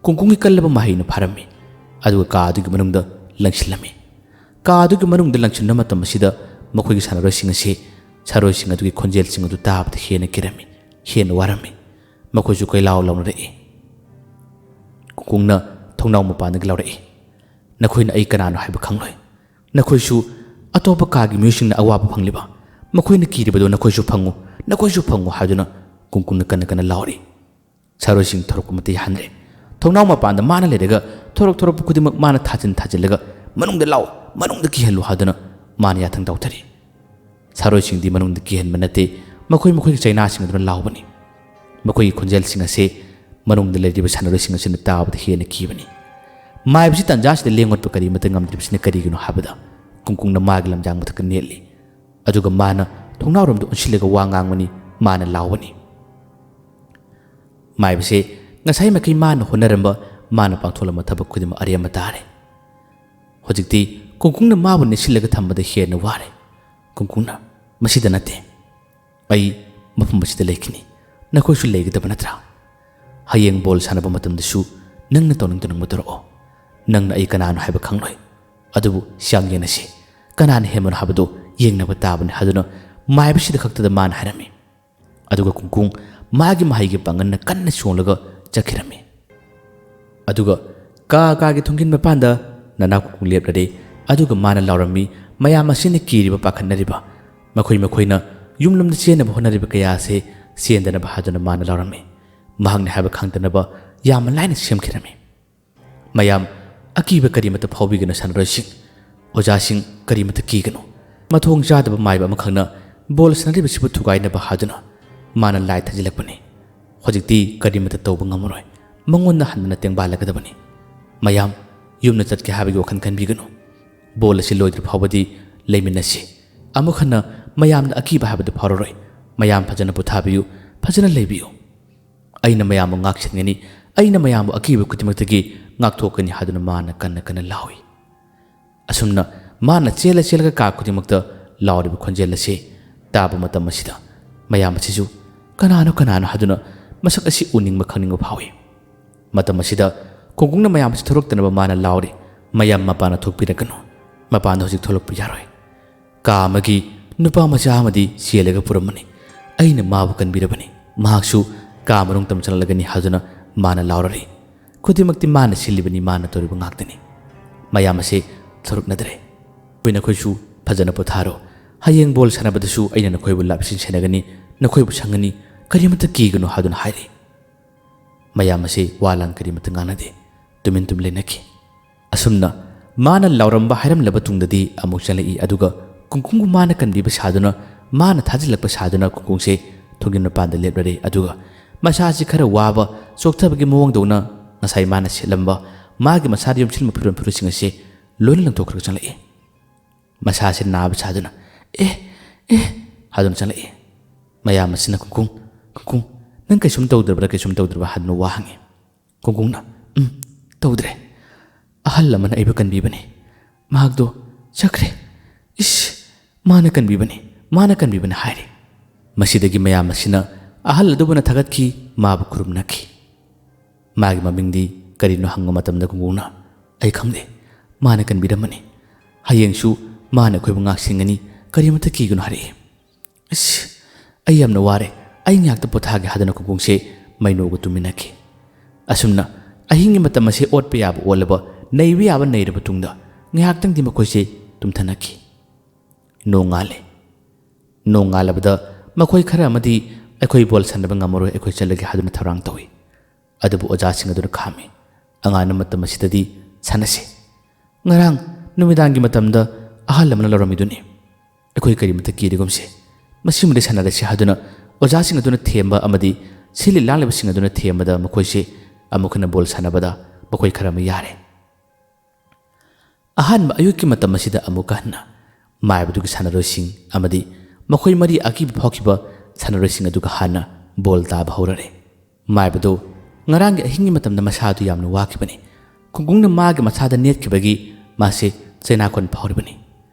ꯀꯨꯡꯀꯨꯡꯒꯤ ꯀꯜꯂꯕ ꯃꯍꯩꯅ ꯐꯥꯔꯝꯃꯤ꯫ ꯑꯗꯨꯒ ꯀꯥ ꯑꯗꯨꯒꯤ ꯃꯅꯨꯡꯗ ꯂꯪꯁꯤꯜꯂꯝꯃꯤ꯫ ꯀꯥ ꯑꯗꯨꯒꯤ ꯃꯅꯨꯡꯗ ꯂꯪꯁꯤꯟꯕ ꯃꯇꯝ ꯑꯁꯤꯗ ꯃꯈꯣꯏꯒꯤ ꯁꯥꯟꯅꯔꯣꯏꯁꯤꯡ ꯑꯁꯤ ꯁꯥꯔꯣꯏꯁꯤꯡ ꯑꯗꯨꯒꯤ ꯈꯣꯟꯖꯦꯜꯁꯤꯡ ꯑꯗꯨ ꯇꯥꯕꯗ ꯍꯦꯟꯅ ꯀꯤꯔꯝꯃꯤ, ꯍꯦꯟꯅ ꯋꯥꯔꯝꯃꯤ꯫ ꯃꯈꯣꯏꯁꯨ ꯀꯣꯏꯂꯥꯎ ꯂꯥꯎꯅꯔꯛꯏ꯫ ꯀꯨꯡꯀꯨꯡꯅ ꯊꯣꯡꯅꯥꯎ ꯃꯄꯥꯟꯗꯒꯤ ꯂꯥꯎꯔꯛꯏ, "ꯅꯈꯣꯏꯅ ꯑꯩ ꯀꯅꯥꯅꯣ ꯍꯥꯏꯕ ꯈꯪꯂꯣꯏ꯫ ꯅꯈꯣꯏꯁꯨ ꯑꯇꯣꯞꯄ ꯀꯥꯒꯤ ꯃꯤꯑꯣꯏꯁꯤꯡꯅ ꯑꯋꯥꯕ ꯐꯪꯂꯤꯕ, ꯃꯈꯣꯏꯅ ꯀꯤꯔꯤꯕꯗꯨ ꯅꯈꯣꯏꯁꯨ ꯐꯪꯉꯨ, ꯅꯈꯣꯏꯁꯨ ꯐꯪꯉꯨ" ꯍꯥꯏꯗꯨꯅ ꯀꯨꯡꯀꯨꯡꯅ ꯀꯟꯅ ꯀꯟꯅ ꯂꯥꯎꯔꯤ꯫ ꯁꯥꯔꯣꯏꯁꯤꯡ ꯊꯣꯔꯛꯄ ꯃꯇꯤꯛ ꯍꯟꯗ꯭ꯔꯦ꯫ ꯊꯣꯡꯅꯥꯎ ꯃꯄꯥꯟꯗ ꯃꯥꯅ ꯂꯩꯔꯒ ꯊꯣꯔꯛ ꯊꯣꯔꯛꯄ ꯈꯨꯗꯤꯡꯃꯛ ꯃꯥꯅ ꯊꯥꯖꯤꯟ ꯊꯥꯖꯤꯜꯂꯒ, "ꯃꯅꯨꯡꯗ ꯂꯥꯛꯑꯣ, ꯃꯅꯨꯡꯗ ꯀꯤꯍꯜꯂꯨ" ꯍꯥꯏꯗꯨꯅ ꯃꯥꯅ ꯌꯥꯊꯪ ꯇꯧꯊꯔꯤ꯫ ꯁꯥꯔꯣꯏꯁꯤꯡꯗꯤ ꯃꯅꯨꯡꯗ ꯀꯤꯍꯟꯕ ꯅꯠꯇꯦ, ꯃꯈꯣꯏ ꯃꯈꯣꯏꯒꯤ ꯆꯩꯅꯥꯁꯤꯡ ꯑꯗꯨꯅ ꯂꯥꯎꯕꯅꯤ꯫ ꯃꯈꯣꯏꯒꯤ ꯈꯣꯟꯖꯦꯜꯁꯤꯡ ꯑꯁꯤ ꯃꯅꯨꯡꯗ ꯂꯩꯔꯤꯕ ꯁꯥꯟꯅꯔꯣꯏꯁꯤꯡ ꯑꯁꯤꯅ ꯇꯥꯕꯗ ꯍꯦꯟꯅ ꯀꯤꯕꯅꯤ꯫ ꯃꯥꯏꯕꯁꯤ ꯇꯥꯟꯖꯥꯁꯤꯗ ꯂꯦꯡ ꯑꯣꯠꯄ ꯀꯔꯤꯃꯠꯇ ꯉꯝꯗ꯭ꯔꯤꯕꯁꯤꯅ ꯀꯔꯤꯒꯤꯅꯣ ꯍꯥꯏꯕꯗ, ꯀꯨꯡꯀꯨꯡꯅ ꯃꯥꯒꯤ ꯂꯝꯖꯥꯡ ꯃꯊꯛꯇ ꯅꯦꯠꯂꯤ꯫ ꯑꯗꯨꯒ ꯃꯥꯅ ꯊꯣꯡꯅꯥꯎꯔꯣꯝꯗ ꯑꯣꯟꯁꯤꯜꯂꯒ ꯋꯥ ꯉꯥꯡꯕꯅꯤ, ꯃꯥꯅ ꯂꯥꯎꯕꯅꯤ꯫ ꯃꯥꯏꯕꯁꯦ ꯉꯁꯥꯏ ꯃꯈꯩ ꯃꯥꯅ ꯍꯣꯠꯅꯔꯝꯕ, ꯃꯥꯅ ꯄꯥꯡꯊꯣꯛꯂꯝꯕ ꯊꯕꯛ ꯈꯨꯗꯤꯡꯃꯛ ꯑꯔꯦꯝꯕ ꯇꯥꯔꯦ꯫ ꯍꯧꯖꯤꯛꯇꯤ ꯀꯨꯡꯀꯨꯡꯅ ꯃꯥꯕꯨ ꯅꯦꯠꯁꯤꯜꯂꯒ ꯊꯝꯕꯗ ꯍꯦꯟꯅ ꯋꯥꯔꯦ꯫ ꯀꯨꯡꯀꯨꯡꯅ, "ꯃꯁꯤꯗ ꯅꯠꯇꯦ, ꯑꯩ ꯃꯐꯝ ꯑꯁꯤꯗ ꯂꯩꯈꯤꯅꯤ, ꯅꯈꯣꯏꯁꯨ ꯂꯩꯒꯗꯕ ꯅꯠꯇ꯭ꯔꯥ? ꯍꯌꯦꯡ ꯕꯣꯜ ꯁꯥꯟꯅꯕ ꯃꯇꯝꯗꯁꯨ ꯅꯪꯅ ꯇꯧꯅꯤꯡ ꯇꯧꯅꯤꯡꯕ ꯇꯧꯔꯛꯑꯣ꯫ ꯅꯪꯅ ꯑꯩ ꯀꯅꯥꯅꯣ ꯍꯥꯏꯕ ꯈꯪꯂꯣꯏ꯫ ꯑꯗꯨꯕꯨ ꯁꯤꯌꯥꯡ ꯌꯦꯡꯅꯁꯤ, ꯀꯅꯥꯅ ꯍꯦꯟꯕꯅꯣ ꯍꯥꯏꯕꯗꯨ ꯌꯦꯡꯅꯕ ꯇꯥꯕꯅꯤ" ꯍꯥꯏꯗꯨꯅ ꯃꯥꯏꯕꯁꯤꯗ ꯈꯛꯇꯗ ꯃꯥꯅ ꯍꯥꯏꯔꯝꯃꯤ꯫ ꯑꯗꯨꯒ ꯀꯨꯡꯀꯨꯡ ꯃꯥꯒꯤ ꯃꯍꯩꯒꯤ ꯄꯥꯡꯒꯜꯅ ꯀꯟꯅ ꯆꯣꯡꯂꯒ ꯆꯠꯈꯤꯔꯝꯃꯤ꯫ ꯑꯗꯨꯒ ꯀꯥ ꯀꯥꯒꯤ ꯊꯣꯡꯖꯤꯟ ꯃꯄꯥꯟꯗ ꯅꯅꯥ ꯀꯨꯡꯀꯨꯡ ꯂꯦꯞꯂꯔꯦ꯫ ꯑꯗꯨꯒ ꯃꯥꯅ ꯂꯥꯎꯔꯝꯃꯤ, ꯃꯌꯥꯝ ꯑꯁꯤꯅ ꯀꯤꯔꯤꯕ ꯄꯥꯈꯠꯅꯔꯤꯕ, ꯃꯈꯣꯏ ꯃꯈꯣꯏꯅ ꯌꯨꯝꯂꯣꯝꯗ ꯆꯦꯟꯅꯕ ꯍꯣꯠꯅꯔꯤꯕ ꯀꯌꯥ ꯑꯁꯤ ꯆꯦꯟꯗꯅꯕ ꯍꯥꯏꯗꯨꯅ ꯃꯥꯅ ꯂꯥꯎꯔꯝꯃꯤ꯫ ꯃꯍꯥꯛꯅ ꯍꯥꯏꯕ ꯈꯪꯗꯅꯕ ꯌꯥꯝꯅ ꯂꯥꯏꯅ ꯁꯦꯝꯈꯤꯔꯝꯃꯤ꯫ "ꯃꯌꯥꯝ, ꯑꯀꯤꯕ ꯀꯔꯤꯃꯠꯇ ꯐꯥꯎꯕꯤꯒꯅꯨ ꯁꯥꯟꯅꯔꯣꯏꯁꯤꯡ, ꯑꯣꯖꯥꯁꯤꯡ, ꯀꯔꯤꯃꯠꯇ ꯀꯤꯒꯅꯨ꯫ ꯃꯊꯣꯡ ꯆꯥꯗꯕ ꯃꯥꯏꯕ ꯑꯃꯈꯛꯅ ꯕꯣꯜ ꯁꯥꯟꯅꯔꯤꯕꯁꯤꯕꯨ ꯊꯨꯒꯥꯏꯅꯕ ꯍꯥꯏꯗꯨꯅ ꯃꯥꯅ ꯂꯥꯏ ꯊꯥꯖꯤꯜꯂꯛꯄꯅꯤ꯫ ꯍꯧꯖꯤꯛꯇꯤ ꯀꯔꯤꯃꯠꯇ ꯇꯧꯕ ꯉꯝꯃꯔꯣꯏ꯫ ꯃꯉꯣꯟꯗ ꯍꯟꯗꯅ ꯇꯦꯡꯕꯥꯜꯂꯒꯗꯕꯅꯤ꯫ ꯃꯌꯥꯝ, ꯌꯨꯝꯗ ꯆꯠꯀꯦ ꯍꯥꯏꯕꯒꯤ ꯋꯥꯈꯜ ꯈꯟꯕꯤꯒꯅꯨ꯫ ꯕꯣꯜ ꯑꯁꯤ ꯂꯣꯏꯗ꯭ꯔꯤ ꯐꯥꯎꯕꯗꯤ ꯂꯩꯃꯤꯟꯅꯁꯤ꯫ ꯑꯃꯨꯛ ꯍꯟꯅ ꯃꯌꯥꯝꯗ ꯑꯀꯤꯕ ꯍꯥꯏꯕꯗꯨ ꯐꯥꯎꯔꯔꯣꯏ꯫ ꯃꯌꯥꯝ ꯐꯖꯅ ꯄꯣꯊꯥꯕꯤꯌꯨ, ꯐꯖꯅ ꯂꯩꯕꯤꯌꯨ꯫ ꯑꯩꯅ ꯃꯌꯥꯝꯕꯨ ꯉꯥꯛꯁꯦꯟꯒꯅꯤ, ꯑꯩꯅ ꯃꯌꯥꯝꯕꯨ ꯑꯀꯤꯕ ꯈꯨꯗꯤꯡꯃꯛꯇꯒꯤ ꯉꯥꯛꯊꯣꯛꯀꯅꯤ" ꯍꯥꯏꯗꯨꯅ ꯃꯥꯅ ꯀꯟꯅ ꯀꯟꯅ ꯂꯥꯎꯏ꯫ ꯑꯁꯨꯝꯅ ꯃꯥꯅ ꯆꯦꯜꯂ ꯆꯦꯜꯂꯒ ꯀꯥ ꯈꯨꯗꯤꯡꯃꯛꯇ ꯂꯥꯎꯔꯤꯕ ꯈꯣꯟꯖꯦꯜ ꯑꯁꯤ ꯇꯥꯕ ꯃꯇꯝ ꯑꯁꯤꯗ ꯃꯌꯥꯝ ꯑꯁꯤꯁꯨ "ꯀꯅꯥꯅꯣ, ꯀꯅꯥꯅꯣ?" ꯍꯥꯏꯗꯨꯅ ꯃꯁꯛ ꯑꯁꯤ ꯎꯅꯤꯡꯕ ꯈꯪꯅꯤꯡꯕ ꯐꯥꯎꯏ꯫ ꯃꯇꯝ ꯑꯁꯤꯗ ꯀꯨꯡꯀꯨꯡꯅ ꯃꯌꯥꯝ ꯑꯁꯤ ꯊꯣꯛꯂꯛꯇꯅꯕ ꯃꯥꯅ ꯂꯥꯎꯔꯤ, "ꯃꯌꯥꯝ ꯃꯄꯥꯟꯗ ꯊꯣꯛꯄꯤꯔꯛꯀꯅꯨ, ꯃꯄꯥꯟꯗ ꯍꯧꯖꯤꯛ ꯊꯣꯛꯂꯛꯄ ꯌꯥꯔꯣꯏ"꯫ ꯀꯥ ꯑꯃꯒꯤ ꯅꯨꯄꯥ ꯃꯆꯥ ꯑꯃꯗꯤ ꯆꯦꯜꯂꯒ ꯄꯨꯔꯝꯕꯅꯤ꯫ ꯑꯩꯅ ꯃꯥꯕꯨ ꯀꯟꯕꯤꯔꯕꯅꯤ꯫ ꯃꯍꯥꯛꯁꯨ ꯀꯥ ꯃꯅꯨꯡ ꯇꯝ ꯆꯪꯂꯛꯂꯒꯅꯤ ꯍꯥꯏꯗꯨꯅ ꯃꯥꯅ ꯂꯥꯎꯔꯔꯤ꯫ ꯈꯨꯗꯤꯡꯃꯛꯇꯤ ꯃꯥꯅ ꯁꯤꯜꯂꯤꯕꯅꯤ, ꯃꯥꯅ ꯇꯧꯔꯤꯕ ꯉꯥꯛꯇꯅꯤ꯫ ꯃꯌꯥꯝ ꯑꯁꯤ ꯊꯣꯔꯛꯅꯗ꯭ꯔꯦ꯫ "ꯑꯩꯈꯣꯏ ꯅꯈꯣꯏꯁꯨ ꯐꯖꯅ ꯄꯣꯊꯥꯔꯣ꯫ ꯍꯌꯦꯡ ꯕꯣꯜ ꯁꯥꯟꯅꯕꯗꯁꯨ ꯑꯩꯅ ꯅꯈꯣꯏꯕꯨ ꯂꯥꯛꯁꯤꯟ ꯁꯦꯟꯅꯒꯅꯤ, ꯅꯈꯣꯏꯕꯨ ꯁꯪꯒꯅꯤ, ꯀꯔꯤꯃꯠꯇ ꯀꯤꯒꯅꯨ" ꯍꯥꯏꯗꯨꯅ ꯍꯥꯏꯔꯤ꯫ ꯃꯌꯥꯝ ꯑꯁꯤ ꯋꯥ ꯂꯥꯡ ꯀꯔꯤꯃꯠꯇ ꯉꯥꯡꯅꯗꯦ, ꯇꯨꯃꯤꯟ ꯇꯨꯃꯤꯟ ꯂꯩꯅꯈꯤ꯫ ꯑꯁꯨꯝꯅ ꯃꯥꯅ ꯂꯥꯎꯔꯝꯕ ꯍꯥꯏꯔꯝꯂꯕ ꯇꯨꯡꯗꯗꯤ ꯑꯃꯨꯛ ꯆꯪꯂꯛꯏ, ꯑꯗꯨꯒ ꯀꯨꯡꯀꯨꯡꯕꯨ ꯃꯥꯅ ꯀꯟꯕꯤꯕ ꯁꯥꯗꯨꯅ, ꯃꯥꯅ ꯊꯥꯖꯤꯜꯂꯛꯄ ꯁꯥꯗꯨꯅ ꯀꯨꯡꯀꯨꯡꯁꯦ ꯊꯣꯡꯖꯤꯟ ꯃꯄꯥꯟꯗ ꯂꯦꯞꯂꯔꯦ꯫ ꯑꯗꯨꯒ ꯃꯁꯥꯁꯤ ꯈꯔ ꯋꯥꯕ, ꯆꯣꯛꯊꯕꯒꯤ ꯃꯑꯣꯡꯗꯧꯅ ꯉꯁꯥꯏ ꯃꯥꯅ ꯁꯦꯠꯂꯝꯕ ꯃꯥꯒꯤ ꯃꯁꯥꯗ ꯌꯣꯝꯁꯤꯟꯕ ꯐꯤꯔꯣꯜ ꯐꯨꯔꯤꯠꯁꯤꯡ ꯑꯁꯤ ꯂꯣꯏꯅ ꯂꯪꯊꯣꯛꯈ꯭ꯔꯒ ꯆꯪꯂꯛꯏ꯫ ꯃꯁꯥꯁꯤ ꯅꯥꯕ ꯁꯥꯗꯨꯅ "ꯑꯦ, ꯑꯦ" ꯍꯥꯏꯗꯨꯅ ꯆꯪꯂꯛꯏ꯫ ꯃꯌꯥꯝ ꯑꯁꯤꯅ "ꯀꯨꯡꯀꯨꯡ, ꯀꯨꯡꯀꯨꯡ, ꯅꯪ ꯀꯩꯁꯨꯝ ꯇꯧꯗ꯭ꯔꯕ꯭ꯔꯥ, ꯀꯩꯁꯨꯝ ꯇꯧꯗ꯭ꯔꯕ꯭ꯔꯥ?" ꯍꯥꯏꯗꯨꯅ ꯋꯥ ꯍꯪꯉꯤ꯫ ꯀꯨꯡꯀꯨꯡꯅ "ꯎꯝ, ꯇꯧꯗ꯭ꯔꯦ꯫ ꯑꯍꯜ ꯑꯃꯅ ꯑꯩꯕꯨ ꯀꯟꯕꯤꯕꯅꯤ꯫ ꯃꯍꯥꯛꯇꯣ ꯆꯠꯈ꯭ꯔꯦ꯫ ꯏꯁ, ꯃꯥꯅ ꯀꯟꯕꯤꯕꯅꯤ, ꯃꯥꯅ ꯀꯟꯕꯤꯕꯅꯤ" ꯍꯥꯏꯔꯤ꯫ ꯃꯁꯤꯗꯒꯤ ꯃꯌꯥꯝ ꯑꯁꯤꯅ ꯑꯍꯜ ꯑꯗꯨꯕꯨꯅ ꯊꯥꯒꯠꯈꯤ, ꯃꯥꯕꯨ ꯈꯨꯔꯨꯝꯅꯈꯤ꯫ ꯃꯥꯒꯤ ꯃꯃꯤꯡꯗꯤ ꯀꯔꯤꯅꯣ ꯍꯪꯕ ꯃꯇꯝꯗ ꯀꯨꯡꯀꯨꯡꯅ "ꯑꯩ ꯈꯪꯗꯦ, ꯃꯥꯅ ꯀꯟꯕꯤꯔꯝꯕꯅꯤ꯫ "ꯍꯌꯦꯡꯁꯨ ꯃꯥꯅ ꯑꯩꯈꯣꯏꯕꯨ ꯉꯥꯛꯁꯦꯟꯒꯅꯤ, ꯀꯔꯤꯃꯠꯇ ꯀꯤꯒꯅꯨ" ꯍꯥꯏꯔꯛꯏ꯫ "ꯑꯁ, ꯑꯩ ꯌꯥꯝꯅ ꯋꯥꯔꯦ, ꯑꯩ ꯉꯥꯏꯍꯥꯛꯇ ꯄꯣꯊꯥꯒꯦ" ꯍꯥꯏꯗꯨꯅ ꯈꯨꯡꯒꯣꯡꯁꯦ ꯃꯩꯅꯣꯒ ꯇꯨꯝꯃꯤꯟꯅꯈꯤ꯫ ꯑꯁꯨꯝꯅ ꯑꯍꯤꯡꯒꯤ ꯃꯇꯝ ꯑꯁꯦ ꯑꯣꯠꯄ ꯌꯥꯕ ꯑꯣꯠꯂꯕ, ꯅꯩꯕ ꯌꯥꯕ ꯅꯩꯔꯕ ꯇꯨꯡꯗ ꯉꯥꯏꯍꯥꯛꯇꯪꯗꯤ ꯃꯈꯣꯏꯁꯦ ꯇꯨꯝꯊꯅꯈꯤ꯫ ꯅꯣꯡꯉꯥꯜꯂꯦ꯫ ꯅꯣꯡꯉꯥꯜꯂꯕꯗ ꯃꯈꯣꯏ ꯈꯔ ꯑꯃꯗꯤ "ꯑꯩꯈꯣꯏ ꯕꯣꯜ ꯁꯥꯟꯅꯕ ꯉꯝꯃꯔꯣꯏ, ꯑꯩꯈꯣꯏ ꯆꯠꯂꯒꯦ" ꯍꯥꯏꯗꯨꯅ ꯊꯧꯔꯥꯡ ꯇꯧꯏ꯫ ꯑꯗꯨꯕꯨ ꯑꯣꯖꯥꯁꯤꯡ ꯑꯗꯨꯅ ꯈꯥꯝꯃꯤ꯫ "ꯑꯉꯥꯟꯕ ꯃꯇꯝ ꯑꯁꯤꯗꯗꯤ ꯁꯥꯟꯅꯁꯤ꯫ ꯉꯔꯥꯡ ꯅꯨꯃꯤꯗꯥꯡꯒꯤ ꯃꯇꯝꯗ ꯑꯍꯜ ꯑꯃꯅ ꯂꯧꯔꯝꯃꯤꯗꯨꯅꯤ꯫ ꯑꯩꯈꯣꯏ ꯀꯔꯤꯃꯇ ꯀꯤꯔꯒꯨꯝꯁꯤ꯫ ꯃꯁꯤꯃꯗꯤ ꯁꯥꯟꯅꯔꯁꯤ" ꯍꯥꯏꯗꯨꯅ ꯑꯣꯖꯥꯁꯤꯡ ꯑꯗꯨꯅ ꯊꯦꯝꯕ ꯑꯃꯗꯤ ꯁꯤꯜꯂꯤꯕ ꯂꯥꯡꯂꯤꯕꯁꯤꯡ ꯑꯗꯨꯅ ꯊꯦꯝꯕꯗ ꯃꯈꯣꯏꯁꯦ ꯑꯃꯨꯛ ꯍꯟꯅ ꯕꯣꯜ ꯁꯥꯟꯅꯕꯗ ꯃꯈꯣꯏ ꯈꯔ ꯑꯃ ꯌꯥꯔꯦ꯫ ꯑꯍꯥꯟꯕ ꯑꯌꯨꯛꯀꯤ ꯃꯇꯝ ꯑꯁꯤꯗ ꯑꯃꯨꯛꯀ ꯍꯟꯅ ꯃꯥꯏꯕꯗꯨꯒꯤ ꯁꯥꯟꯅꯔꯣꯏꯁꯤꯡ ꯑꯃꯗꯤ ꯃꯈꯣꯏ ꯃꯔꯤ ꯑꯀꯤꯕ ꯐꯥꯎꯈꯤꯕ ꯁꯥꯟꯅꯔꯣꯏꯁꯤꯡ ꯑꯗꯨꯒ ꯍꯥꯟꯅ ꯕꯣꯜ ꯇꯥꯕ ꯍꯧꯔꯔꯦ꯫ ꯃꯥꯏꯕꯗꯨ ꯉꯔꯥꯡꯒꯤ ꯑꯍꯤꯡꯒꯤ ꯃꯇꯝꯗ ꯃꯁꯥꯗꯨ ꯌꯥꯝꯅ ꯋꯥꯈꯤꯕꯅꯤ꯫ ꯈꯨꯡꯒꯪꯅ ꯃꯥꯒꯤ ꯃꯁꯥꯗ ꯅꯦꯠꯈꯤꯕꯒꯤ ꯃꯥꯁꯦ ꯆꯩꯅꯥꯈꯣꯟ ꯐꯥꯎꯔꯤꯕꯅꯤ꯫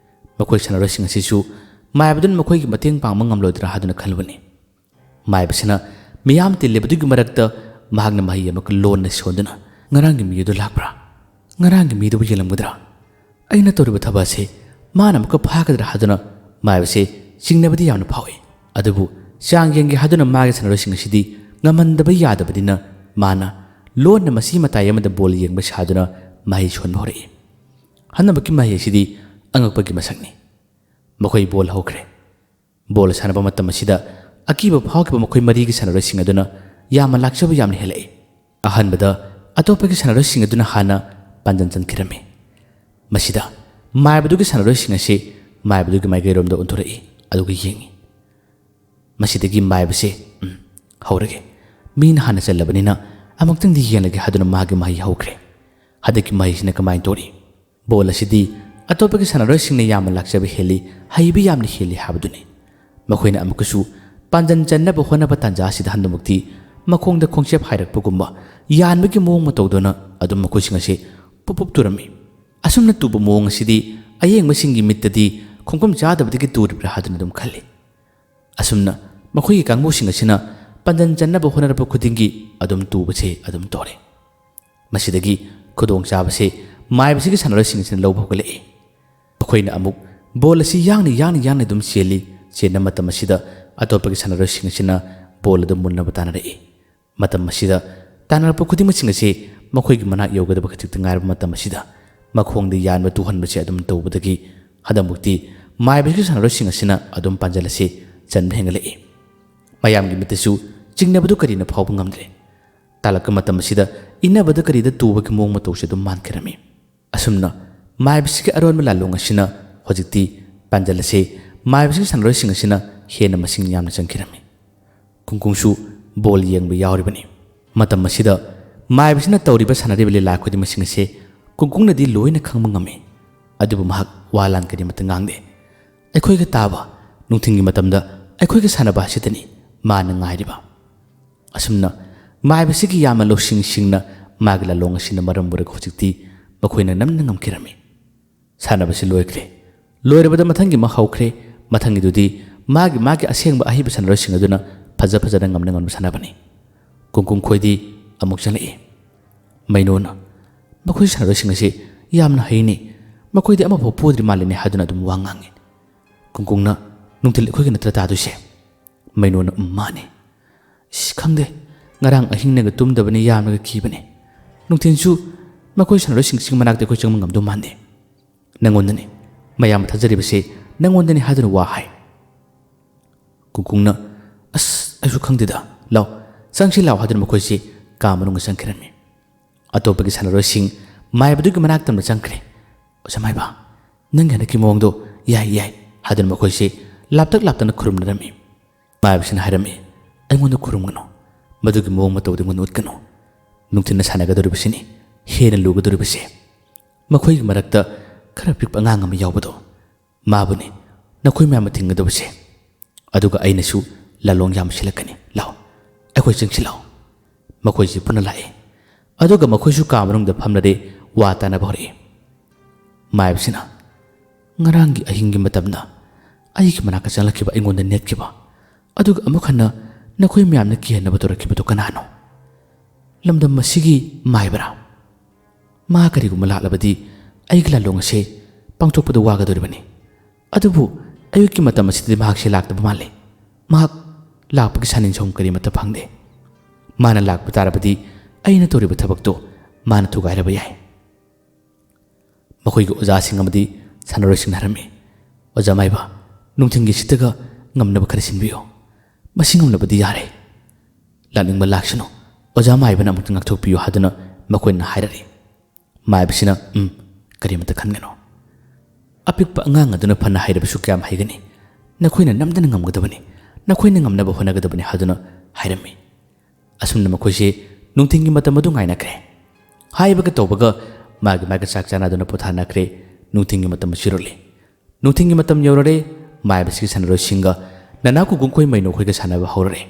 ꯃꯈꯣꯏ ꯁꯥꯟꯅꯔꯣꯏꯁꯤꯡ ꯑꯁꯤꯁꯨ ꯃꯥꯏꯕꯗꯨꯅ ꯃꯈꯣꯏꯒꯤ ꯃꯇꯦꯡ ꯄꯥꯡꯕ ꯉꯝꯂꯣꯏꯗ꯭ꯔꯥ ꯍꯥꯏꯗꯨꯅ ꯈꯜꯂꯨꯕꯅꯤ꯫ ꯃꯥꯏꯕꯁꯤꯅ ꯃꯤꯌꯥꯝ ꯇꯤꯜꯂꯤꯕꯗꯨꯒꯤ ꯃꯔꯛꯇ ꯃꯍꯥꯛꯅ ꯃꯍꯩ ꯑꯃꯈꯛ ꯂꯣꯟꯅ ꯁꯣꯟꯗꯨꯅ, "ꯉꯔꯥꯡꯒꯤ ꯃꯤ ꯑꯗꯨ ꯂꯥꯛꯄ꯭ꯔꯥ? ꯉꯔꯥꯡꯒꯤ ꯃꯤꯗꯨꯕꯨ ꯌꯦꯡꯂꯝꯒꯗ꯭ꯔꯥ? ꯑꯩꯅ ꯇꯧꯔꯤꯕ ꯊꯕꯛ ꯑꯁꯤ ꯃꯥꯅ ꯑꯃꯨꯛꯀ ꯐꯥꯒꯗ꯭ꯔꯥ?" ꯍꯥꯏꯗꯨꯅ ꯃꯥꯏꯕꯁꯦ ꯆꯤꯡꯅꯕꯗꯤ ꯌꯥꯝꯅ ꯐꯥꯎꯏ꯫ ꯑꯗꯨꯕꯨ ꯆꯥꯡ ꯌꯦꯡꯒꯦ ꯍꯥꯏꯗꯨꯅ ꯃꯥꯒꯤ ꯁꯥꯟꯅꯔꯣꯏꯁꯤꯡ ꯑꯁꯤꯗꯤ ꯉꯝꯍꯟꯗꯕ ꯌꯥꯗꯕꯅꯤꯅ ꯃꯥꯅ ꯂꯣꯟꯅ ꯃꯁꯤ ꯃꯇꯥꯏ ꯑꯃꯗ ꯕꯣꯜ ꯌꯦꯡꯕ ꯁꯥꯗꯨꯅ ꯃꯍꯩ ꯁꯣꯟꯕ ꯍꯧꯔꯛꯏ꯫ ꯍꯟꯗꯛꯀꯤ ꯃꯍꯩ ꯑꯁꯤꯗꯤ ꯑꯉꯛꯄꯒꯤ ꯃꯁꯛꯅꯤ꯫ ꯃꯈꯣꯏ ꯕꯣꯜ ꯍꯧꯈ꯭ꯔꯦ꯫ ꯕꯣꯜ ꯁꯥꯟꯅꯕ ꯃꯇꯝ ꯑꯁꯤꯗ ꯑꯀꯤꯕ ꯐꯥꯎꯈꯤꯕ ꯃꯈꯣꯏ ꯃꯔꯤꯒꯤ ꯁꯥꯟꯅꯔꯣꯏꯁꯤꯡ ꯑꯗꯨꯅ ꯌꯥꯝꯅ ꯂꯥꯛꯆꯕ ꯌꯥꯝꯅ ꯍꯦꯜꯂꯛꯏ꯫ ꯑꯍꯥꯟꯕꯗ ꯑꯇꯣꯞꯄꯒꯤ ꯁꯥꯟꯅꯔꯣꯏꯁꯤꯡ ꯑꯗꯨꯅ ꯍꯥꯟꯅ ꯄꯥꯟꯖꯟ ꯆꯟꯈꯤꯔꯝꯃꯤ꯫ ꯃꯁꯤꯗ ꯃꯥꯏꯕꯗꯨꯒꯤ ꯁꯥꯟꯅꯔꯣꯏꯁꯤꯡ ꯑꯁꯤ ꯃꯥꯏꯕꯗꯨꯒꯤ ꯃꯥꯏꯀꯩꯔꯣꯝꯗ ꯑꯣꯟꯊꯣꯔꯛꯏ, ꯑꯗꯨꯒ ꯌꯦꯡꯉꯤ꯫ ꯃꯁꯤꯗꯒꯤ ꯃꯥꯏꯕꯁꯦ, "ꯎꯝ, ꯍꯧꯔꯒꯦ꯫ ꯃꯤꯅ ꯍꯥꯟꯅ ꯆꯜꯂꯕꯅꯤꯅ ꯑꯃꯨꯛꯇꯪꯗꯤ ꯌꯦꯡꯂꯒꯦ" ꯍꯥꯏꯗꯨꯅ ꯃꯥꯒꯤ ꯃꯍꯩ ꯍꯧꯈ꯭ꯔꯦ꯫ ꯍꯟꯗꯛꯀꯤ ꯃꯍꯩꯁꯤꯅ ꯀꯃꯥꯏꯅ ꯇꯧꯔꯤ? ꯕꯣꯜ ꯑꯁꯤꯗꯤ ꯑꯇꯣꯞꯄꯒꯤ ꯁꯥꯟꯅꯔꯣꯏꯁꯤꯡꯅ ꯌꯥꯝꯅ ꯂꯥꯛꯆꯕ ꯍꯦꯜꯂꯤ, ꯍꯩꯕ ꯌꯥꯝꯅ ꯍꯦꯜꯂꯤ ꯍꯥꯏꯕꯗꯨꯅꯤ꯫ ꯃꯈꯣꯏꯅ ꯑꯃꯨꯛꯀꯁꯨ ꯄꯥꯟꯖꯟ ꯆꯟꯅꯕ ꯍꯣꯠꯅꯕ ꯇꯥꯟꯖꯥ ꯑꯁꯤꯗ ꯍꯟꯗꯛꯃꯛꯇꯤ ꯃꯈꯣꯡꯗ ꯈꯣꯡꯆꯦꯞ ꯍꯥꯏꯔꯛꯄꯒꯨꯝꯕ ꯌꯥꯟꯕꯒꯤ ꯃꯑꯣꯡ ꯃꯇꯧꯗꯨꯅ ꯑꯗꯨꯝ ꯃꯈꯣꯏꯁꯤꯡ ꯑꯁꯤ ꯄꯨꯞ ꯄꯨꯞ ꯇꯨꯔꯝꯃꯤ꯫ ꯑꯁꯨꯝꯅ ꯇꯨꯕ ꯃꯑꯣꯡ ꯑꯁꯤꯗꯤ ꯑꯌꯦꯡꯕꯁꯤꯡꯒꯤ ꯃꯤꯠꯇꯗꯤ ꯈꯣꯡꯐꯝ ꯆꯥꯗꯕꯗꯒꯤ ꯇꯨꯔꯤꯕ꯭ꯔꯥ ꯍꯥꯏꯗꯨꯅ ꯑꯗꯨꯝ ꯈꯜꯂꯤ꯫ ꯑꯁꯨꯝꯅ ꯃꯈꯣꯏꯒꯤ ꯀꯥꯡꯕꯨꯁꯤꯡ ꯑꯁꯤꯅ ꯄꯥꯟꯖꯟ ꯆꯟꯅꯕ ꯍꯣꯠꯅꯔꯛꯄ ꯈꯨꯗꯤꯡꯒꯤ ꯑꯗꯨꯝ ꯇꯨꯕꯁꯦ ꯑꯗꯨꯝ ꯇꯧꯔꯦ꯫ ꯃꯁꯤꯗꯒꯤ ꯈꯨꯗꯣꯡꯆꯥꯕꯁꯦ ꯃꯥꯏꯕꯁꯤꯒꯤ ꯁꯥꯟꯅꯔꯣꯏꯁꯤꯡ ꯑꯁꯤꯅ ꯂꯧꯕ ꯍꯧꯒꯠꯂꯛꯏ꯫ ꯃꯈꯣꯏꯅ ꯑꯃꯨꯛ ꯕꯣꯜ ꯑꯁꯤ ꯌꯥꯡꯅ ꯌꯥꯡꯅ ꯌꯥꯡꯅ ꯑꯗꯨꯝ ꯆꯦꯜꯂꯤ꯫ ꯆꯦꯟꯕ ꯃꯇꯝ ꯑꯁꯤꯗ ꯑꯇꯣꯞꯄꯒꯤ ꯁꯥꯟꯅꯔꯣꯏꯁꯤꯡ ꯑꯁꯤꯅ ꯕꯣꯜ ꯑꯗꯨ ꯃꯨꯟꯅꯕ ꯇꯥꯟꯅꯔꯛꯏ꯫ ꯃꯇꯝ ꯑꯁꯤꯗ ꯇꯥꯟꯅꯔꯛꯄ ꯈꯨꯗꯤꯡꯃꯛꯁꯤꯡ ꯑꯁꯤ ꯃꯈꯣꯏꯒꯤ ꯃꯅꯥꯛ ꯌꯧꯒꯗꯕ ꯈꯖꯤꯛꯇ ꯉꯥꯏꯔꯕ ꯃꯇꯝ ꯑꯁꯤꯗ ꯃꯈꯣꯡꯗ ꯌꯥꯟꯕ ꯇꯨꯍꯟꯕꯁꯤ ꯑꯗꯨꯝ ꯇꯧꯕꯗꯒꯤ ꯍꯟꯗꯛꯃꯛꯇꯤ ꯃꯥꯏꯕꯁꯤꯒꯤ ꯁꯥꯟꯅꯔꯣꯏꯁꯤꯡ ꯑꯁꯤꯅ ꯑꯗꯨꯝ ꯄꯥꯟꯖꯜ ꯑꯁꯤ ꯆꯟꯕ ꯍꯦꯟꯒꯠꯂꯛꯏ꯫ ꯃꯌꯥꯝꯒꯤ ꯃꯤꯠꯇꯁꯨ ꯆꯤꯡꯅꯕꯗꯨ ꯀꯔꯤꯅ ꯐꯥꯎꯕ ꯉꯝꯗ꯭ꯔꯦ꯫ ꯇꯥꯜꯂꯛꯄ ꯃꯇꯝ ꯑꯁꯤꯗ ꯏꯟꯅꯕꯗ ꯀꯔꯤꯗ ꯇꯨꯕꯒꯤ ꯃꯑꯣꯡ ꯃꯇꯧꯁꯤ ꯑꯗꯨꯝ ꯃꯥꯟꯈꯤꯔꯝꯃꯤ꯫ ꯑꯁꯨꯝꯅ ꯃꯥꯏꯕꯁꯤꯒꯤ ꯑꯔꯣꯟꯕ ꯂꯥꯂꯣꯡ ꯑꯁꯤꯅ ꯍꯧꯖꯤꯛꯇꯤ ꯄꯥꯟꯖꯜ ꯑꯁꯤ ꯃꯥꯏꯕꯁꯤꯒꯤ ꯁꯥꯟꯅꯔꯣꯏꯁꯤꯡ ꯑꯁꯤꯅ ꯍꯦꯟꯅ ꯃꯁꯤꯡ ꯌꯥꯝꯅ ꯆꯪꯈꯤꯔꯝꯃꯤ꯫ ꯀꯨꯡꯀꯨꯡꯁꯨ ꯕꯣꯜ ꯌꯦꯡꯕ ꯌꯥꯎꯔꯤꯕꯅꯤ꯫ ꯃꯇꯝ ꯑꯁꯤꯗ ꯃꯥꯏꯕꯁꯤꯅ ꯇꯧꯔꯤꯕ ꯁꯥꯟꯅꯔꯤꯕ ꯂꯤꯂꯥ ꯈꯨꯗꯤꯡꯃꯛꯁꯤꯡ ꯑꯁꯤ ꯀꯨꯡꯀꯨꯡꯅꯗꯤ ꯂꯣꯏꯅ ꯈꯪꯕ ꯉꯝꯃꯤ꯫ ꯑꯗꯨꯕꯨ ꯃꯍꯥꯛ ꯋꯥ ꯂꯥꯟ ꯀꯔꯤꯃꯠꯇ ꯉꯥꯡꯗꯦ꯫ ꯑꯩꯈꯣꯏꯒ ꯇꯥꯕ, ꯅꯨꯡꯊꯤꯜꯒꯤ ꯃꯇꯝꯗ ꯑꯩꯈꯣꯏꯒ ꯁꯥꯟꯅꯕ ꯑꯁꯤꯗꯅꯤ ꯃꯥꯅ ꯉꯥꯏꯔꯤꯕ꯫ ꯑꯁꯨꯝꯅ ꯃꯥꯏꯕꯁꯤꯒꯤ ꯌꯥꯝꯅ ꯂꯧꯁꯤꯡ ꯁꯤꯡꯅ ꯃꯥꯒꯤ ꯂꯥꯂꯣꯡ ꯑꯁꯤꯅ ꯃꯔꯝ ꯑꯣꯏꯔꯒ ꯍꯧꯖꯤꯛꯇꯤ ꯃꯈꯣꯏꯅ ꯅꯝꯅ ꯉꯝꯈꯤꯔꯝꯃꯤ꯫ ꯁꯥꯟꯅꯕꯁꯤ ꯂꯣꯏꯈ꯭ꯔꯦ꯫ ꯂꯣꯏꯔꯕꯗ ꯃꯊꯪꯒꯤ ꯑꯃ ꯍꯧꯈ꯭ꯔꯦ꯫ ꯃꯊꯪꯒꯤꯗꯨꯗꯤ ꯃꯥꯒꯤ ꯃꯥꯒꯤ ꯑꯁꯦꯡꯕ ꯑꯍꯩꯕ ꯁꯥꯟꯅꯔꯣꯏꯁꯤꯡ ꯑꯗꯨꯅ ꯐꯖ ꯐꯖꯅ ꯉꯝꯅ ꯉꯝꯅ ꯁꯥꯟꯅꯕꯅꯤ꯫ ꯀꯨꯡꯀꯨꯡ ꯈꯣꯏꯗꯤ ꯑꯃꯨꯛ ꯆꯪꯂꯛꯏ꯫ ꯃꯩꯅꯣꯅ, "ꯃꯈꯣꯏ ꯁꯥꯟꯅꯔꯣꯏꯁꯤꯡ ꯑꯁꯤ ꯌꯥꯝꯅ ꯍꯩꯅꯦ꯫ ꯃꯈꯣꯏꯗꯤ ꯑꯃꯐꯥꯎ ꯄꯣꯗ꯭ꯔꯤ ꯃꯥꯜꯂꯤꯅꯦ" ꯍꯥꯏꯗꯨꯅ ꯑꯗꯨꯝ ꯋꯥ ꯉꯥꯡꯉꯤ꯫ ꯀꯨꯡꯀꯨꯡꯅ, "ꯅꯨꯡꯊꯤꯜ ꯑꯩꯈꯣꯏꯒ ꯅꯠꯇ꯭ꯔ ꯇꯥꯗꯣꯏꯁꯦ?" ꯃꯩꯅꯣꯅ, "ꯎꯝ, ꯃꯥꯅꯦ꯫ ꯏꯁ, ꯈꯪꯗꯦ, ꯉꯔꯥꯡ ꯑꯍꯤꯡꯅꯒ ꯇꯨꯝꯗꯕꯅꯤ, ꯌꯥꯝꯅꯒ ꯀꯤꯕꯅꯦ꯫ ꯅꯨꯡꯊꯤꯜꯁꯨ ꯃꯈꯣꯏ ꯁꯥꯟꯅꯔꯣꯏꯁꯤꯡꯁꯤꯒꯤ ꯃꯅꯥꯛꯇ ꯑꯩꯈꯣꯏ ꯆꯪꯕ ꯉꯝꯗꯧ ꯃꯥꯟꯗꯦ꯫ ꯅꯪꯉꯣꯟꯗꯅꯦ, ꯃꯌꯥꯝ ꯊꯥꯖꯔꯤꯕꯁꯦ ꯅꯪꯉꯣꯟꯗꯅꯦ" ꯍꯥꯏꯗꯨꯅ ꯋꯥ ꯍꯥꯏ꯫ ꯀꯨꯡꯀꯨꯡꯅ, "ꯑꯁ, ꯑꯩꯁꯨ ꯈꯪꯗꯦꯗ꯫ ꯂꯥꯎ, ꯆꯪꯁꯤ ꯂꯥꯎ" ꯍꯥꯏꯗꯨꯅ ꯃꯈꯣꯏꯁꯤ ꯀꯥ ꯃꯅꯨꯡꯗ ꯆꯪꯈꯤꯔꯝꯃꯤ꯫ ꯑꯇꯣꯞꯄꯒꯤ ꯁꯥꯟꯅꯔꯣꯏꯁꯤꯡ ꯃꯥꯏꯕꯗꯨꯒꯤ ꯃꯅꯥꯛ ꯇꯝꯅ ꯆꯪꯈ꯭ꯔꯦ꯫ "ꯑꯣꯖꯥ ꯃꯥꯏꯕ, ꯅꯪꯒꯤ ꯍꯟꯗꯛꯀꯤ ꯃꯑꯣꯡꯗꯣ ꯌꯥꯏ, ꯌꯥꯏ" ꯍꯥꯏꯗꯨꯅ ꯃꯈꯣꯏꯁꯤ ꯂꯥꯞꯇꯛ ꯂꯥꯞꯇꯅ ꯈꯨꯔꯨꯝꯅꯔꯝꯃꯤ꯫ ꯃꯥꯏꯕꯁꯤꯅ ꯍꯥꯏꯔꯝꯃꯤ, "ꯑꯩꯉꯣꯟꯗ ꯈꯨꯔꯨꯝꯒꯅꯨ, ꯃꯗꯨꯒꯤ ꯃꯑꯣꯡ ꯃꯇꯧꯗꯨ ꯑꯩꯉꯣꯟꯗ ꯎꯠꯀꯅꯨ꯫ ꯅꯨꯡꯊꯤꯜꯅ ꯁꯥꯟꯅꯒꯗꯧꯔꯤꯕꯁꯤꯅꯤ ꯍꯦꯟꯅ ꯂꯨꯒꯗꯧꯔꯤꯕꯁꯦ꯫ ꯃꯈꯣꯏꯒꯤ ꯃꯔꯛꯇ ꯈꯔ ꯄꯤꯛꯄ ꯑꯉꯥꯡ ꯑꯃ ꯌꯥꯎꯕꯗꯣ, ꯃꯥꯕꯨꯅꯤ ꯅꯈꯣꯏ ꯃꯌꯥꯝꯅ ꯊꯤꯡꯒꯗꯧꯕꯁꯦ꯫ ꯑꯗꯨꯒ ꯑꯩꯅꯁꯨ ꯂꯥꯂꯣꯡ ꯌꯥꯝ ꯁꯤꯜꯂꯛꯀꯅꯤ꯫ ꯂꯥꯎ, ꯑꯩꯈꯣꯏ ꯆꯪꯁꯤ ꯂꯥꯎ"꯫ ꯃꯈꯣꯏꯁꯤ ꯄꯨꯟꯅ ꯂꯥꯛꯏ꯫ ꯑꯗꯨꯒ ꯃꯈꯣꯏꯁꯨ ꯀꯥ ꯃꯅꯨꯡꯗ ꯐꯝꯂꯗꯤ ꯋꯥ ꯇꯥꯅꯕ ꯍꯧꯔꯛꯏ꯫ ꯃꯥꯏꯕꯁꯤꯅ, "ꯉꯔꯥꯡꯒꯤ ꯑꯍꯤꯡꯒꯤ ꯃꯇꯝꯗ ꯑꯩꯒꯤ ꯃꯅꯥꯛꯇ ꯆꯪꯂꯛꯈꯤꯕ, ꯑꯩꯉꯣꯟꯗ ꯅꯦꯠꯈꯤꯕ, ꯑꯗꯨꯒ ꯑꯃꯨꯛ ꯍꯟꯅ ꯅꯈꯣꯏ ꯃꯌꯥꯝꯅ ꯀꯤꯍꯟꯅꯕ ꯇꯧꯔꯛꯈꯤꯕꯗꯨ ꯀꯅꯥꯅꯣ? ꯂꯝꯗꯝ ꯑꯁꯤꯒꯤ ꯃꯥꯏꯕꯔꯥ?" ꯃꯍꯥꯛ ꯀꯔꯤꯒꯨꯝꯕ ꯂꯥꯛꯂꯕꯗꯤ ꯑꯩꯒꯤ ꯂꯥꯂꯣꯡ ꯑꯁꯦ ꯄꯥꯡꯊꯣꯛꯄꯗ ꯋꯥꯒꯗꯧꯔꯤꯕꯅꯤ꯫ ꯑꯗꯨꯕꯨ ꯑꯌꯨꯛꯀꯤ ꯃꯇꯝ ꯑꯁꯤꯗꯗꯤ ꯃꯍꯥꯛꯁꯦ ꯂꯥꯛꯇꯕ ꯃꯥꯜꯂꯤ꯫ ꯃꯍꯥꯛ ꯂꯥꯛꯄꯒꯤ ꯁꯥꯅꯤꯡ ꯁꯣꯝ ꯀꯔꯤꯃꯠꯇ ꯐꯪꯗꯦ꯫ ꯃꯥꯅ ꯂꯥꯛꯄ ꯇꯥꯔꯕꯗꯤ ꯑꯩꯅ ꯇꯧꯔꯤꯕ ꯊꯕꯛꯇꯣ ꯃꯥꯅ ꯊꯨꯒꯥꯏꯔꯕ ꯌꯥꯏ꯫ ꯃꯈꯣꯏꯒꯤ ꯑꯣꯖꯥꯁꯤꯡ ꯑꯃꯗꯤ ꯁꯥꯟꯅꯔꯣꯏꯁꯤꯡꯅ ꯍꯥꯏꯔꯝꯃꯤ, "ꯑꯣꯖꯥ ꯃꯥꯏꯕ, ꯅꯨꯡꯊꯤꯜꯒꯤ ꯁꯤꯠꯇꯒ ꯉꯝꯅꯕ ꯈꯔ ꯁꯤꯟꯕꯤꯌꯨ꯫ ꯃꯁꯤ ꯉꯝꯂꯕꯗꯤ ꯌꯥꯔꯦ꯫ ꯂꯥꯛꯅꯤꯡꯕ ꯂꯥꯛꯁꯅꯨ, ꯑꯣꯖꯥ ꯃꯥꯏꯕꯅ ꯑꯃꯨꯛꯇ ꯉꯥꯛꯊꯣꯛꯄꯤꯌꯨ" ꯍꯥꯏꯗꯨꯅ ꯃꯈꯣꯏꯅ ꯍꯥꯏꯔꯛꯏ꯫ ꯃꯥꯏꯕꯁꯤꯅ, "ꯎꯝ, ꯀꯔꯤꯃꯇ ꯈꯟꯒꯅꯨ꯫ ꯑꯄꯤꯛꯄ ꯑꯉꯥꯡ ꯑꯗꯨꯅ ꯐꯅ ꯍꯩꯔꯕꯁꯨ ꯀꯌꯥꯝ ꯍꯩꯒꯅꯤ? ꯅꯈꯣꯏꯅ ꯅꯝꯗꯅ ꯉꯝꯒꯗꯕꯅꯤ, ꯅꯈꯣꯏꯅ ꯉꯝꯅꯕ ꯍꯣꯠꯅꯒꯗꯕꯅꯤ" ꯍꯥꯏꯗꯨꯅ ꯍꯥꯏꯔꯝꯃꯤ꯫ ꯑꯁꯨꯝꯅ ꯃꯈꯣꯏꯁꯦ ꯅꯨꯡꯊꯤꯜꯒꯤ ꯃꯇꯝ ꯑꯗꯨ ꯉꯥꯏꯅꯈ꯭ꯔꯦ꯫ ꯍꯥꯏꯕꯒ ꯇꯧꯕꯒ ꯃꯥꯒꯤ ꯃꯥꯒꯤ ꯆꯥꯛ ꯆꯥꯅꯗꯨꯅ ꯄꯣꯊꯥꯅꯈ꯭ꯔꯦ꯫ ꯅꯨꯡꯊꯤꯜꯒꯤ ꯃꯇꯝ ꯑꯁꯤꯔꯣꯜꯂꯤ꯫ ꯅꯨꯡꯊꯤꯜꯒꯤ ꯃꯇꯝ ꯌꯧꯔꯔꯦ꯫ ꯃꯥꯏꯕꯁꯤꯒꯤ ꯁꯥꯟꯅꯔꯣꯏꯁꯤꯡꯒ ꯅꯅꯥ ꯀꯨꯡꯀꯨꯡꯈꯣꯏ ꯃꯩꯅꯣꯈꯣꯏꯒ ꯁꯥꯟꯅꯕ ꯍꯧꯔꯔꯦ꯫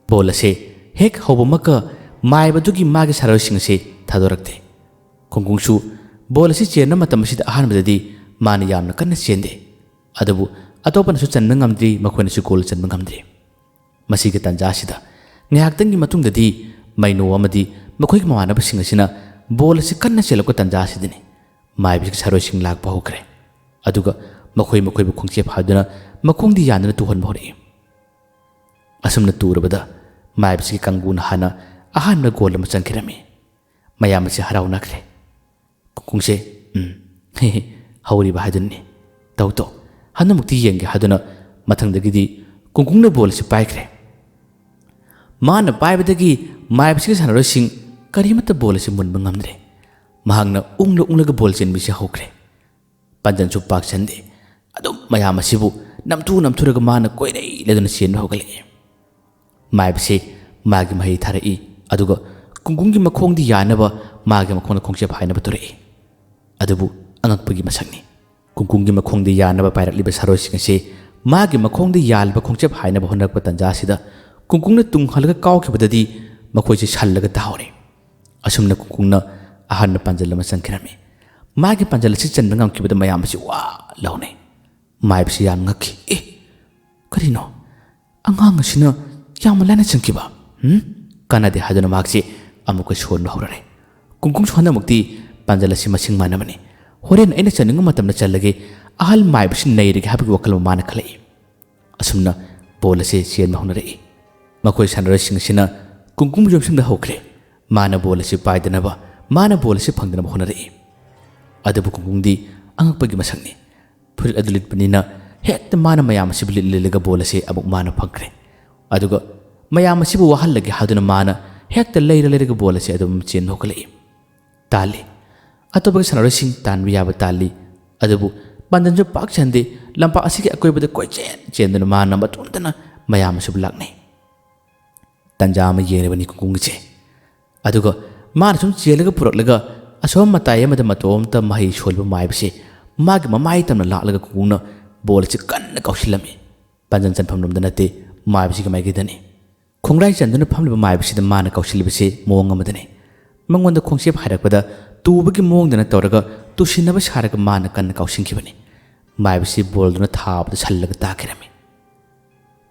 ꯕꯣꯜ ꯑꯁꯦ ꯍꯦꯛ ꯍꯧꯕꯃꯛꯀ ꯃꯥꯏꯕꯗꯨꯒꯤ ꯃꯥꯒꯤ ꯁꯥꯟꯅꯔꯣꯏꯁꯤꯡ ꯑꯁꯦ ꯊꯥꯗꯣꯔꯛꯇꯦ꯫ ꯀꯨꯡꯀꯨꯡꯁꯨ ꯕꯣꯜ ꯑꯁꯤ ꯆꯦꯟꯕ ꯃꯇꯝ ꯑꯁꯤꯗ ꯑꯍꯥꯟꯕꯗꯗꯤ ꯃꯥꯅ ꯌꯥꯝꯅ ꯀꯟꯅ ꯆꯦꯟꯗꯦ꯫ ꯑꯗꯨꯕꯨ ꯑꯇꯣꯞꯄꯅꯁꯨ ꯆꯟꯕ ꯉꯝꯗ꯭ꯔꯤ, ꯃꯈꯣꯏꯅꯁꯨ ꯒꯣꯜ ꯆꯟꯕ ꯉꯝꯗ꯭ꯔꯤ꯫ ꯃꯁꯤꯒꯤ ꯇꯥꯟꯖꯥ ꯑꯁꯤꯗ ꯉꯥꯏꯍꯥꯛꯇꯪꯒꯤ ꯃꯇꯨꯡꯗꯗꯤ ꯃꯩꯅꯣ ꯑꯃꯗꯤ ꯃꯈꯣꯏꯒꯤ ꯃꯃꯥꯟꯅꯕꯁꯤꯡ ꯑꯁꯤꯅ ꯕꯣꯜ ꯑꯁꯤ ꯀꯟꯅ ꯆꯦꯜꯂꯛꯄ ꯇꯥꯟꯖꯥ ꯑꯁꯤꯗꯅꯤ ꯃꯥꯏꯕꯤꯒꯤ ꯁꯥꯔꯣꯏꯁꯤꯡ ꯂꯥꯛꯄ ꯍꯧꯈ꯭ꯔꯦ꯫ ꯑꯗꯨꯒ ꯃꯈꯣꯏ ꯃꯈꯣꯏꯕꯨ ꯈꯣꯡꯆꯦꯞ ꯍꯥꯏꯗꯨꯅ ꯃꯈꯣꯡꯗꯤ ꯌꯥꯟꯗꯨꯅ ꯇꯨꯍꯟꯕ ꯍꯧꯔꯛꯏ꯫ ꯑꯁꯨꯝꯅ ꯇꯨꯔꯕꯗ ꯃꯥꯏꯕꯁꯤꯒꯤ ꯀꯥꯡꯕꯨꯅ ꯍꯥꯟꯅ ꯑꯍꯥꯟꯕ ꯒꯣꯜ ꯑꯃ ꯆꯟꯈꯤꯔꯝꯃꯤ꯫ ꯃꯌꯥꯝ ꯑꯁꯤ ꯍꯔꯥꯎꯅꯈ꯭ꯔꯦ꯫ ꯀꯨꯡꯀꯨꯡꯁꯦ, "ꯎꯝ, ꯍꯦ ꯍꯦ, ꯍꯧꯔꯤꯕ ꯍꯥꯏꯗꯨꯅꯤ꯫ ꯇꯧ ꯇꯧ, ꯍꯟꯗꯛꯃꯨꯛꯇꯤ ꯌꯦꯡꯒꯦ" ꯍꯥꯏꯗꯨꯅ ꯃꯊꯪꯗꯒꯤꯗꯤ ꯀꯨꯡꯀꯨꯡꯅ ꯕꯣꯜ ꯑꯁꯤ ꯄꯥꯏꯈ꯭ꯔꯦ꯫ ꯃꯥꯅ ꯄꯥꯏꯕꯗꯒꯤ ꯃꯥꯏꯕꯁꯤꯒꯤ ꯁꯥꯟꯅꯔꯣꯏꯁꯤꯡ ꯀꯔꯤꯃꯠꯇ ꯕꯣꯜ ꯑꯁꯤ ꯃꯨꯟꯕ ꯉꯝꯗ꯭ꯔꯦ꯫ ꯃꯍꯥꯛꯅ ꯎꯪꯂ ꯎꯪꯂꯒ ꯕꯣꯜ ꯆꯦꯟꯕꯁꯤ ꯍꯧꯈ꯭ꯔꯦ꯫ ꯄꯥꯟꯖꯟꯁꯨ ꯄꯥꯛ ꯆꯟꯗꯦ꯫ ꯑꯗꯨꯝ ꯃꯌꯥꯝ ꯑꯁꯤꯕꯨ ꯅꯝꯊꯨ ꯅꯝꯊꯨꯔꯒ ꯃꯥꯅ ꯀꯣꯏꯔꯩ ꯂꯩꯗꯨꯅ ꯆꯦꯟꯕ ꯍꯧꯒꯠꯂꯛꯏ꯫ ꯃꯥꯏꯕꯁꯤ ꯃꯥꯒꯤ ꯃꯍꯩ ꯊꯥꯔꯛꯏ, ꯑꯗꯨꯒ ꯀꯨꯡꯀꯨꯡꯒꯤ ꯃꯈꯣꯡꯗꯤ ꯌꯥꯅꯕ ꯃꯥꯒꯤ ꯃꯈꯣꯡꯗ ꯈꯣꯡꯆꯦꯞ ꯍꯥꯏꯅꯕ ꯇꯧꯔꯛꯏ꯫ ꯑꯗꯨꯕꯨ ꯑꯉꯛꯄꯒꯤ ꯃꯁꯛꯅꯤ꯫ ꯀꯨꯡꯀꯨꯡꯒꯤ ꯃꯈꯣꯡꯗ ꯌꯥꯅꯕ ꯄꯥꯏꯔꯛꯂꯤꯕ ꯁꯥꯔꯣꯏꯁꯤꯡ ꯑꯁꯤ ꯃꯥꯒꯤ ꯃꯈꯣꯡꯗ ꯌꯥꯜꯂꯕ ꯈꯣꯡꯆꯦꯞ ꯍꯥꯏꯅꯕ ꯍꯣꯠꯅꯔꯛꯄ ꯇꯥꯟꯖꯥ ꯑꯁꯤꯗ ꯀꯨꯡꯀꯨꯡꯅ ꯇꯨꯡ ꯍꯜꯂꯒ ꯀꯥꯎꯈꯤꯕꯗꯗꯤ ꯃꯈꯣꯏꯁꯤ ꯁꯜꯂꯒ ꯇꯥꯍꯧꯔꯦ꯫ ꯑꯁꯨꯝꯅ ꯀꯨꯡꯀꯨꯡꯅ ꯑꯍꯥꯟꯕ ꯄꯥꯟꯖꯜ ꯑꯃ ꯆꯟꯈꯤꯔꯝꯃꯤ꯫ ꯃꯥꯒꯤ ꯄꯥꯟꯖꯜ ꯑꯁꯤ ꯆꯟꯕ ꯉꯝꯈꯤꯕꯗ ꯃꯌꯥꯝ ꯑꯁꯤ ꯋꯥ ꯂꯥꯎꯅꯩ꯫ ꯃꯥꯏꯕꯁꯤ ꯌꯥꯝ ꯉꯛꯈꯤ꯫ "ꯑꯦ, ꯀꯔꯤꯅꯣ? ꯑꯉꯥꯡ ꯑꯁꯤꯅ ꯌꯥꯝꯅ ꯂꯥꯏꯅ ꯆꯪꯈꯤꯕ? ꯎꯝ? ꯀꯥꯟꯅꯗꯦ" ꯍꯥꯏꯗꯨꯅ ꯃꯍꯥꯛꯁꯤ ꯑꯃꯨꯛꯀ ꯁꯣꯟꯕ ꯍꯧꯔꯔꯦ꯫ ꯀꯨꯡꯀꯨꯡꯁꯨ ꯍꯟꯗꯛꯃꯛꯇꯤ ꯄꯥꯟꯖꯜ ꯑꯁꯤ ꯃꯁꯤꯡ ꯃꯥꯟꯅꯕꯅꯤ꯫ ꯍꯣꯔꯦꯟ ꯑꯩꯅ ꯆꯟꯅꯤꯡꯕ ꯃꯇꯝꯗ ꯆꯜꯂꯒꯦ, ꯑꯍꯜ ꯃꯥꯏꯕꯁꯤ ꯅꯩꯔꯒꯦ ꯍꯥꯏꯕꯒꯤ ꯋꯥꯈꯜ ꯑꯃ ꯃꯥꯅ ꯈꯜꯂꯛꯏ꯫ ꯑꯁꯨꯝꯅ ꯕꯣꯜ ꯑꯁꯤ ꯆꯦꯟꯕ ꯍꯧꯅꯔꯛꯏ꯫ ꯃꯈꯣꯏ ꯁꯥꯟꯅꯔꯣꯏꯁꯤꯡ ꯑꯁꯤꯅ ꯀꯨꯡꯀꯨꯡ ꯌꯣꯝꯁꯤꯟꯕ ꯍꯧꯈ꯭ꯔꯦ꯫ ꯃꯥꯅ ꯕꯣꯜ ꯑꯁꯤ ꯄꯥꯏꯗꯅꯕ, ꯃꯥꯅ ꯕꯣꯜ ꯑꯁꯤ ꯐꯪꯗꯅꯕ ꯍꯣꯠꯅꯔꯛꯏ꯫ ꯑꯗꯨꯕꯨ ꯀꯨꯡꯀꯨꯡꯗꯤ ꯑꯉꯛꯄꯒꯤ ꯃꯁꯛꯅꯤ꯫ ꯐꯨꯔꯤꯠ ꯑꯗꯨ ꯂꯤꯠꯄꯅꯤꯅ ꯍꯦꯛꯇ ꯃꯥꯅ ꯃꯌꯥꯝ ꯑꯁꯤꯕꯨ ꯂꯤꯠ ꯂꯤꯠꯂꯒ ꯕꯣꯜ ꯑꯁꯤ ꯑꯃꯨꯛ ꯃꯥꯅ ꯐꯪꯈ꯭ꯔꯦ꯫ ꯑꯗꯨꯒ ꯃꯌꯥꯝ ꯑꯁꯤꯕꯨ ꯋꯥꯍꯜꯂꯒꯦ ꯍꯥꯏꯗꯨꯅ ꯃꯥꯅ ꯍꯦꯛꯇ ꯂꯩꯔ ꯂꯩꯔꯒ ꯕꯣꯜ ꯑꯁꯤ ꯑꯗꯨꯝ ꯆꯦꯟꯕ ꯍꯧꯒꯠꯂꯛꯏ꯫ ꯇꯥꯜꯂꯤ꯫ ꯑꯇꯣꯞꯄꯒꯤ ꯁꯥꯟꯅꯔꯣꯏꯁꯤꯡ ꯇꯥꯟꯕ ꯌꯥꯕ ꯇꯥꯜꯂꯤ꯫ ꯑꯗꯨꯕꯨ ꯄꯥꯟꯖꯟꯁꯨ ꯄꯥꯛ ꯆꯟꯗꯦ꯫ ꯂꯝꯄꯥꯛ ꯑꯁꯤꯒꯤ ꯑꯀꯣꯏꯕꯗ ꯀꯣꯏꯆꯦꯟ ꯆꯦꯟꯗꯨꯅ ꯃꯥꯅ ꯃꯇꯣꯝꯇꯅ ꯃꯌꯥꯝ ꯑꯁꯤꯕꯨ ꯂꯥꯛꯅꯩ꯫ ꯇꯟꯖꯥ ꯑꯃ ꯌꯦꯡꯂꯤꯕꯅꯤ ꯀꯨꯡꯀꯨꯡꯒꯤꯁꯦ꯫ ꯑꯗꯨꯒ ꯃꯥꯅ ꯁꯨꯝ ꯆꯦꯜꯂꯒ ꯄꯨꯔꯛꯂꯒ ꯑꯁꯣꯝ ꯃꯇꯥꯏ ꯑꯃꯗ ꯃꯇꯣꯝꯇ ꯃꯍꯩ ꯁꯣꯜꯂꯤꯕ ꯃꯥꯏꯕꯁꯦ ꯃꯥꯒꯤ ꯃꯃꯥꯏ ꯇꯝꯅ ꯂꯥꯛꯂꯒ ꯀꯨꯡꯀꯨꯡꯅ ꯕꯣꯜ ꯑꯁꯤ ꯀꯟꯅ ꯀꯥꯎꯁꯤꯜꯂꯝꯃꯤ꯫ ꯄꯥꯟꯖꯟ ꯆꯟꯐꯝ ꯂꯣꯝꯗ ꯅꯠꯇꯦ, ꯃꯥꯏꯕꯁꯤꯒꯤ ꯃꯥꯏꯀꯩꯗꯅꯤ꯫ ꯈꯣꯡꯒ꯭ꯔꯥꯏ ꯆꯟꯗꯨꯅ ꯐꯝꯂꯤꯕ ꯃꯥꯏꯕꯁꯤꯗ ꯃꯥꯅ ꯀꯥꯎꯁꯤꯜꯂꯤꯕꯁꯤ ꯃꯑꯣꯡ ꯑꯃꯗꯅꯤ꯫ ꯃꯉꯣꯟꯗ ꯈꯣꯡꯆꯦꯞ ꯍꯥꯏꯔꯛꯄꯗ ꯇꯨꯕꯒꯤ ꯃꯑꯣꯡꯗꯅ ꯇꯧꯔꯒ ꯇꯨꯁꯤꯟꯅꯕ ꯁꯥꯔꯒ ꯃꯥꯅ ꯀꯟꯅ ꯀꯥꯎꯁꯤꯟꯈꯤꯕꯅꯤ꯫ ꯃꯥꯏꯕꯁꯤ ꯕꯣꯜꯗꯨꯅ ꯊꯥꯕꯗ ꯁꯜꯂꯒ ꯇꯥꯈꯤꯔꯝꯃꯤ꯫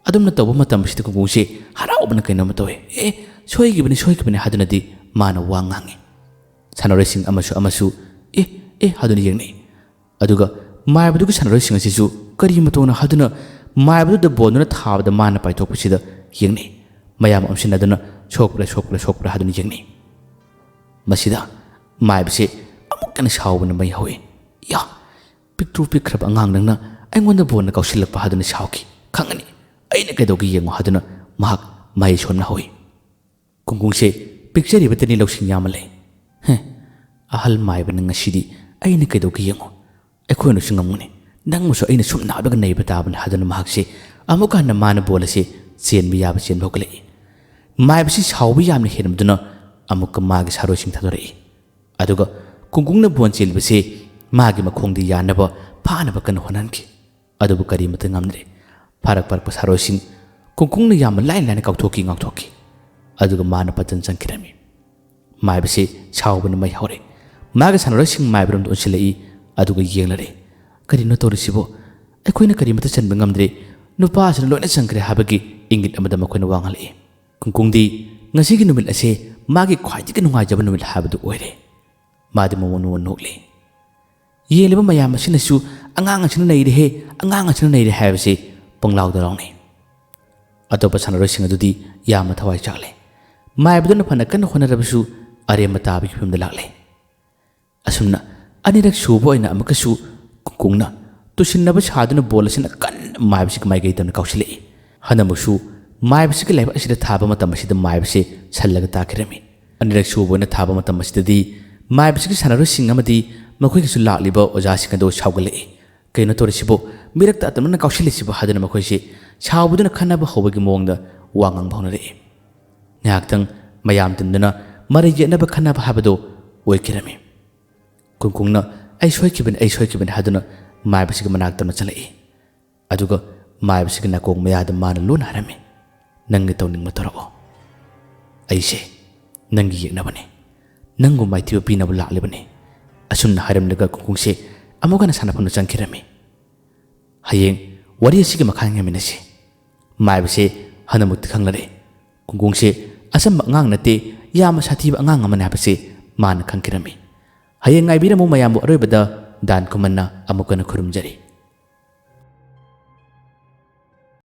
ꯑꯗꯨꯝꯅ ꯇꯧꯕ ꯃꯇꯝꯁꯤꯗ ꯀꯨꯡꯀꯨꯡꯁꯤ ꯍꯔꯥꯎꯕꯅ ꯀꯩꯅꯣꯝꯃ ꯇꯧꯏ꯫ "ꯑꯦ, ꯁꯣꯏꯈꯤꯕꯅꯤ, ꯁꯣꯏꯈꯤꯕꯅꯤ" ꯍꯥꯏꯗꯨꯅꯗꯤ ꯃꯥꯅ ꯋꯥ ꯉꯥꯡꯉꯤ꯫ ꯁꯥꯟꯅꯔꯣꯏꯁꯤꯡ ꯑꯃꯁꯨ ꯑꯃꯁꯨ "ꯑꯦ, ꯑꯦ" ꯍꯥꯏꯗꯨꯅ ꯌꯦꯡꯅꯩ꯫ ꯑꯗꯨꯒ ꯃꯥꯏꯕꯗꯨꯒꯤ ꯁꯥꯟꯅꯔꯣꯏꯁꯤꯡ ꯑꯁꯤꯁꯨ ꯀꯔꯤ ꯃꯇꯧꯅꯣ ꯍꯥꯏꯗꯨꯅ ꯃꯥꯏꯕꯗꯨꯗ ꯕꯣꯜꯗꯨꯅ ꯊꯥꯕꯗ ꯃꯥꯅ ꯄꯥꯏꯊꯣꯛꯄꯁꯤꯗ ꯌꯦꯡꯅꯩ꯫ ꯃꯌꯥꯝ ꯑꯣꯝꯁꯤꯟꯅꯗꯨꯅ "ꯁꯣꯛꯄ꯭ꯔꯥ, ꯁꯣꯛꯄ꯭ꯔꯥ, ꯁꯣꯛꯄ꯭ꯔꯥ?" ꯍꯥꯏꯗꯨꯅ ꯌꯦꯡꯅꯩ꯫ ꯃꯁꯤꯗ ꯃꯥꯏꯕꯁꯤ ꯑꯃꯨꯛ ꯍꯦꯟꯅ ꯁꯥꯎꯕꯅ ꯃꯩ ꯍꯧꯏ꯫ "ꯌꯥ, ꯄꯤꯛꯇ꯭ꯔꯨ ꯄꯤꯛꯈ꯭ꯔꯕ ꯑꯉꯥꯡ ꯅꯪꯅ ꯑꯩꯉꯣꯟꯗ ꯕꯣꯜꯅ ꯀꯥꯎꯁꯤꯜꯂꯛꯄ" ꯍꯥꯏꯗꯨꯅ ꯁꯥꯎꯈꯤ꯫ "ꯈꯪꯒꯅꯤ, ꯑꯩꯅ ꯀꯩꯗꯧꯒꯦ ꯌꯦꯡꯉꯣ" ꯍꯥꯏꯗꯨꯅ ꯃꯍꯥꯛ ꯃꯍꯩ ꯁꯣꯟꯅ ꯍꯧꯏ꯫ ꯀꯨꯡꯀꯨꯡꯁꯦ ꯄꯤꯛꯆꯔꯤꯕꯇꯅꯤ ꯂꯧꯁꯤꯡ ꯌꯥꯝꯅ ꯂꯩ꯫ "ꯍꯦ, ꯑꯍꯜ ꯃꯥꯏꯕꯅ ꯉꯁꯤꯗꯤ ꯑꯩꯅ ꯀꯩꯗꯧꯒꯦ ꯌꯦꯡꯉꯨ꯫ ꯑꯩꯈꯣꯏꯅꯁꯨ ꯉꯝꯒꯅꯤ꯫ ꯅꯪꯕꯨꯁꯨ ꯑꯩꯅ ꯁꯨꯝ ꯅꯥꯕꯒ ꯅꯩꯕ ꯇꯥꯕꯅꯤ" ꯍꯥꯏꯗꯨꯅ ꯃꯍꯥꯛꯁꯦ ꯑꯃꯨꯛꯀ ꯍꯟꯅ ꯃꯥꯅ ꯕꯣꯜ ꯑꯁꯤ ꯆꯦꯟꯕ ꯌꯥꯕ ꯆꯦꯟꯕ ꯍꯧꯒꯠꯂꯛꯏ꯫ ꯃꯥꯏꯕꯁꯤ ꯁꯥꯎꯕ ꯌꯥꯝꯅ ꯍꯦꯟꯕꯗꯨꯅ ꯑꯃꯨꯛꯀ ꯃꯥꯒꯤ ꯁꯥꯔꯣꯏꯁꯤꯡ ꯊꯥꯗꯣꯔꯛꯏ꯫ ꯑꯗꯨꯒ ꯀꯨꯡꯀꯨꯡꯅ ꯕꯣꯜ ꯆꯦꯜꯂꯤꯕꯁꯤ ꯃꯥꯒꯤ ꯃꯈꯣꯡꯗ ꯌꯥꯟꯅꯕ ꯐꯥꯅꯕ ꯀꯟꯅ ꯍꯣꯠꯅꯍꯟꯈꯤ꯫ ꯑꯗꯨꯕꯨ ꯀꯔꯤꯃꯠꯇ ꯉꯝꯗ꯭ꯔꯦ꯫ ꯐꯥꯔꯛ ꯐꯥꯔꯛꯄ ꯁꯥꯔꯣꯏꯁꯤꯡ ꯀꯨꯡꯀꯨꯡꯅ ꯌꯥꯝꯅ ꯂꯥꯏꯅ ꯂꯥꯏꯅ ꯀꯥꯎꯊꯣꯛꯈꯤ, ꯉꯥꯎꯊꯣꯛꯈꯤ꯫ ꯑꯗꯨꯒ ꯃꯥꯅ ꯄꯥꯟꯖꯟ ꯆꯟꯈꯤꯔꯝꯃꯤ꯫ ꯃꯥꯏꯕꯁꯤ ꯁꯥꯎꯕꯅ ꯃꯩ ꯍꯧꯔꯦ꯫ ꯃꯥꯒꯤ ꯁꯥꯟꯅꯔꯣꯏꯁꯤꯡ ꯃꯥꯏꯕꯔꯣꯝꯗ ꯑꯣꯟꯁꯤꯜꯂꯛꯏ꯫ ꯑꯗꯨꯒ ꯌꯦꯡꯂꯔꯦ꯫ "ꯀꯔꯤꯅꯣ ꯇꯧꯔꯤꯁꯤꯕꯣ? ꯑꯩꯈꯣꯏꯅ ꯀꯔꯤꯃꯠꯇ ꯆꯟꯕ ꯉꯝꯗ꯭ꯔꯦ꯫ ꯅꯨꯄꯥ ꯑꯁꯤꯅ ꯂꯣꯏꯅ ꯆꯟꯈ꯭ꯔꯦ" ꯍꯥꯏꯕꯒꯤ ꯏꯪꯒꯤꯠ ꯑꯃꯗ ꯃꯈꯣꯏꯅ ꯋꯥ ꯉꯥꯡꯂꯛꯏ꯫ ꯀꯨꯡꯀꯨꯡꯗꯤ ꯉꯁꯤꯒꯤ ꯅꯨꯃꯤꯠ ꯑꯁꯦ ꯃꯥꯒꯤ ꯈ꯭ꯋꯥꯏꯗꯒꯤ ꯅꯨꯡꯉꯥꯏꯖꯕ ꯅꯨꯃꯤꯠ ꯍꯥꯏꯕꯗꯨ ꯑꯣꯏꯔꯦ꯫ ꯃꯥꯗꯤ ꯃꯃꯣꯟ ꯃꯃꯣꯟ ꯅꯣꯛꯂꯤ꯫ ꯌꯦꯡꯂꯤꯕ ꯃꯌꯥꯝ ꯑꯁꯤꯅꯁꯨ "ꯑꯉꯥꯡ ꯑꯁꯤꯅ ꯅꯩꯔꯦꯍꯦ, ꯑꯉꯥꯡ ꯑꯁꯤꯅ ꯅꯩꯔꯦ" ꯍꯥꯏꯕꯁꯤ ꯄꯪꯂꯥꯎꯗ ꯂꯥꯎꯅꯩ꯫ ꯑꯇꯣꯞꯄ ꯁꯥꯟꯅꯔꯣꯏꯁꯤꯡ ꯑꯗꯨꯗꯤ ꯌꯥꯝꯅ ꯊꯋꯥꯏ ꯆꯥꯛꯂꯦ꯫ ꯃꯥꯏꯕꯗꯨꯅ ꯐꯅ ꯀꯟꯅ ꯍꯣꯠꯅꯔꯕꯁꯨ ꯑꯔꯦꯝꯕ ꯇꯥꯕꯒꯤ ꯐꯤꯕꯝꯗ ꯂꯥꯛꯂꯦ꯫ ꯑꯁꯨꯝꯅ ꯑꯅꯤꯔꯛ ꯁꯨꯕ ꯑꯣꯏꯅ ꯑꯃꯨꯛꯀꯁꯨ ꯀꯨꯡꯀꯨꯡꯅ ꯇꯨꯁꯤꯟꯅꯕ ꯁꯥꯗꯨꯅ ꯕꯣꯜ ꯑꯁꯤꯅ ꯀꯟꯅ ꯃꯥꯏꯕꯁꯤꯒꯤ ꯃꯥꯏꯀꯩ ꯇꯝꯅ ꯀꯥꯎꯁꯤꯜꯂꯛꯏ꯫ ꯍꯟꯗꯛꯃꯨꯛꯁꯨ ꯃꯥꯏꯕꯁꯤꯒꯤ ꯂꯥꯏꯕꯛ ꯑꯁꯤꯗ ꯊꯥꯕ ꯃꯇꯝ ꯑꯁꯤꯗ ꯃꯥꯏꯕꯁꯦ ꯁꯜꯂꯒ ꯇꯥꯈꯤꯔꯝꯃꯤ꯫ ꯑꯅꯤꯔꯛ ꯁꯨꯕ ꯑꯣꯏꯅ ꯊꯥꯕ ꯃꯇꯝ ꯑꯁꯤꯗꯗꯤ ꯃꯥꯏꯕꯁꯤꯒꯤ ꯁꯥꯟꯅꯔꯣꯏꯁꯤꯡ ꯑꯃꯗꯤ ꯃꯈꯣꯏꯒꯤꯁꯨ ꯂꯥꯛꯂꯤꯕ ꯑꯣꯖꯥꯁꯤꯡ ꯑꯗꯨ ꯁꯥꯎꯒꯠꯂꯛꯏ꯫ "ꯀꯩꯅꯣ ꯇꯧꯔꯤꯁꯤꯕꯨ? ꯃꯤꯔꯛꯇ ꯑꯇꯝꯅꯅ ꯀꯥꯎꯁꯤꯜꯂꯤꯁꯤꯕꯨ?" ꯍꯥꯏꯗꯨꯅ ꯃꯈꯣꯏꯁꯦ ꯁꯥꯎꯕꯗꯨꯅ ꯈꯠꯅꯕ ꯍꯧꯕꯒꯤ ꯃꯑꯣꯡꯗ ꯋꯥ ꯉꯥꯡꯕ ꯍꯧꯅꯔꯛꯏ꯫ ꯉꯥꯏꯍꯥꯛꯇꯪ ꯃꯌꯥꯝ ꯇꯤꯟꯗꯨꯅ ꯃꯔꯩ ꯌꯦꯠꯅꯕ ꯈꯠꯅꯕ ꯍꯥꯏꯕꯗꯨ ꯑꯣꯏꯈꯤꯔꯝꯃꯤ꯫ ꯀꯨꯡꯀꯨꯡꯅ "ꯑꯩ ꯁꯣꯏꯈꯤꯕꯅꯤ, ꯑꯩ ꯁꯣꯏꯈꯤꯕꯅꯤ" ꯍꯥꯏꯗꯨꯅ ꯃꯥꯏꯕꯁꯤꯒꯤ ꯃꯅꯥꯛꯇ ꯆꯪꯂꯛꯏ꯫ ꯑꯗꯨꯒ ꯃꯥꯏꯕꯁꯤꯒꯤ ꯅꯥꯀꯣꯡ ꯃꯌꯥꯗ ꯃꯥꯅ ꯂꯣꯟꯅ ꯍꯥꯏꯔꯝꯃꯤ, "ꯅꯪꯒꯤ ꯇꯧꯅꯤꯡꯕ ꯇꯧꯔꯛꯑꯣ꯫ ꯑꯩꯁꯦ ꯅꯪꯒꯤ ꯌꯦꯛꯅꯕꯅꯤ꯫ ꯅꯪꯕꯨ ꯃꯥꯏꯊꯤꯕ ꯄꯤꯅꯕ ꯂꯥꯛꯂꯤꯕꯅꯤ"꯫ ꯑꯁꯨꯝꯅ ꯍꯥꯏꯔꯝꯂꯒ ꯀꯨꯡꯀꯨꯡꯁꯦ ꯑꯃꯨꯛ ꯍꯟꯅ ꯁꯥꯟꯅꯐꯝꯗ ꯆꯪꯈꯤꯔꯝꯃꯤ꯫ "ꯍꯌꯦꯡ ꯋꯥꯔꯤ ꯑꯁꯤꯒꯤ ꯃꯈꯥ ꯌꯦꯡꯃꯤꯟꯅꯁꯤ"꯫ ꯃꯥꯏꯕꯁꯦ ꯍꯟꯗꯛꯃꯨꯛꯇꯤ ꯈꯪꯂꯔꯦ꯫ ꯀꯨꯡꯀꯨꯡꯁꯦ ꯑꯆꯝꯕ ꯑꯉꯥꯡ ꯅꯠꯇꯦ, ꯌꯥꯝꯅ ꯁꯥꯊꯤꯕ ꯑꯉꯥꯡ ꯑꯃꯅꯤ ꯍꯥꯏꯕꯁꯦ ꯃꯥꯅ ꯈꯪꯈꯤꯔꯝꯃꯤ꯫ "ꯍꯌꯦꯡ ꯉꯥꯏꯕꯤꯔꯝꯃꯨ ꯃꯌꯥꯝꯕꯨ, ꯑꯔꯣꯏꯕꯗ ꯗꯥꯟ ꯈꯨꯃꯟꯅ ꯑꯃꯨꯛ ꯍꯟꯅ ꯈꯨꯔꯨꯝꯖꯔꯤ"꯫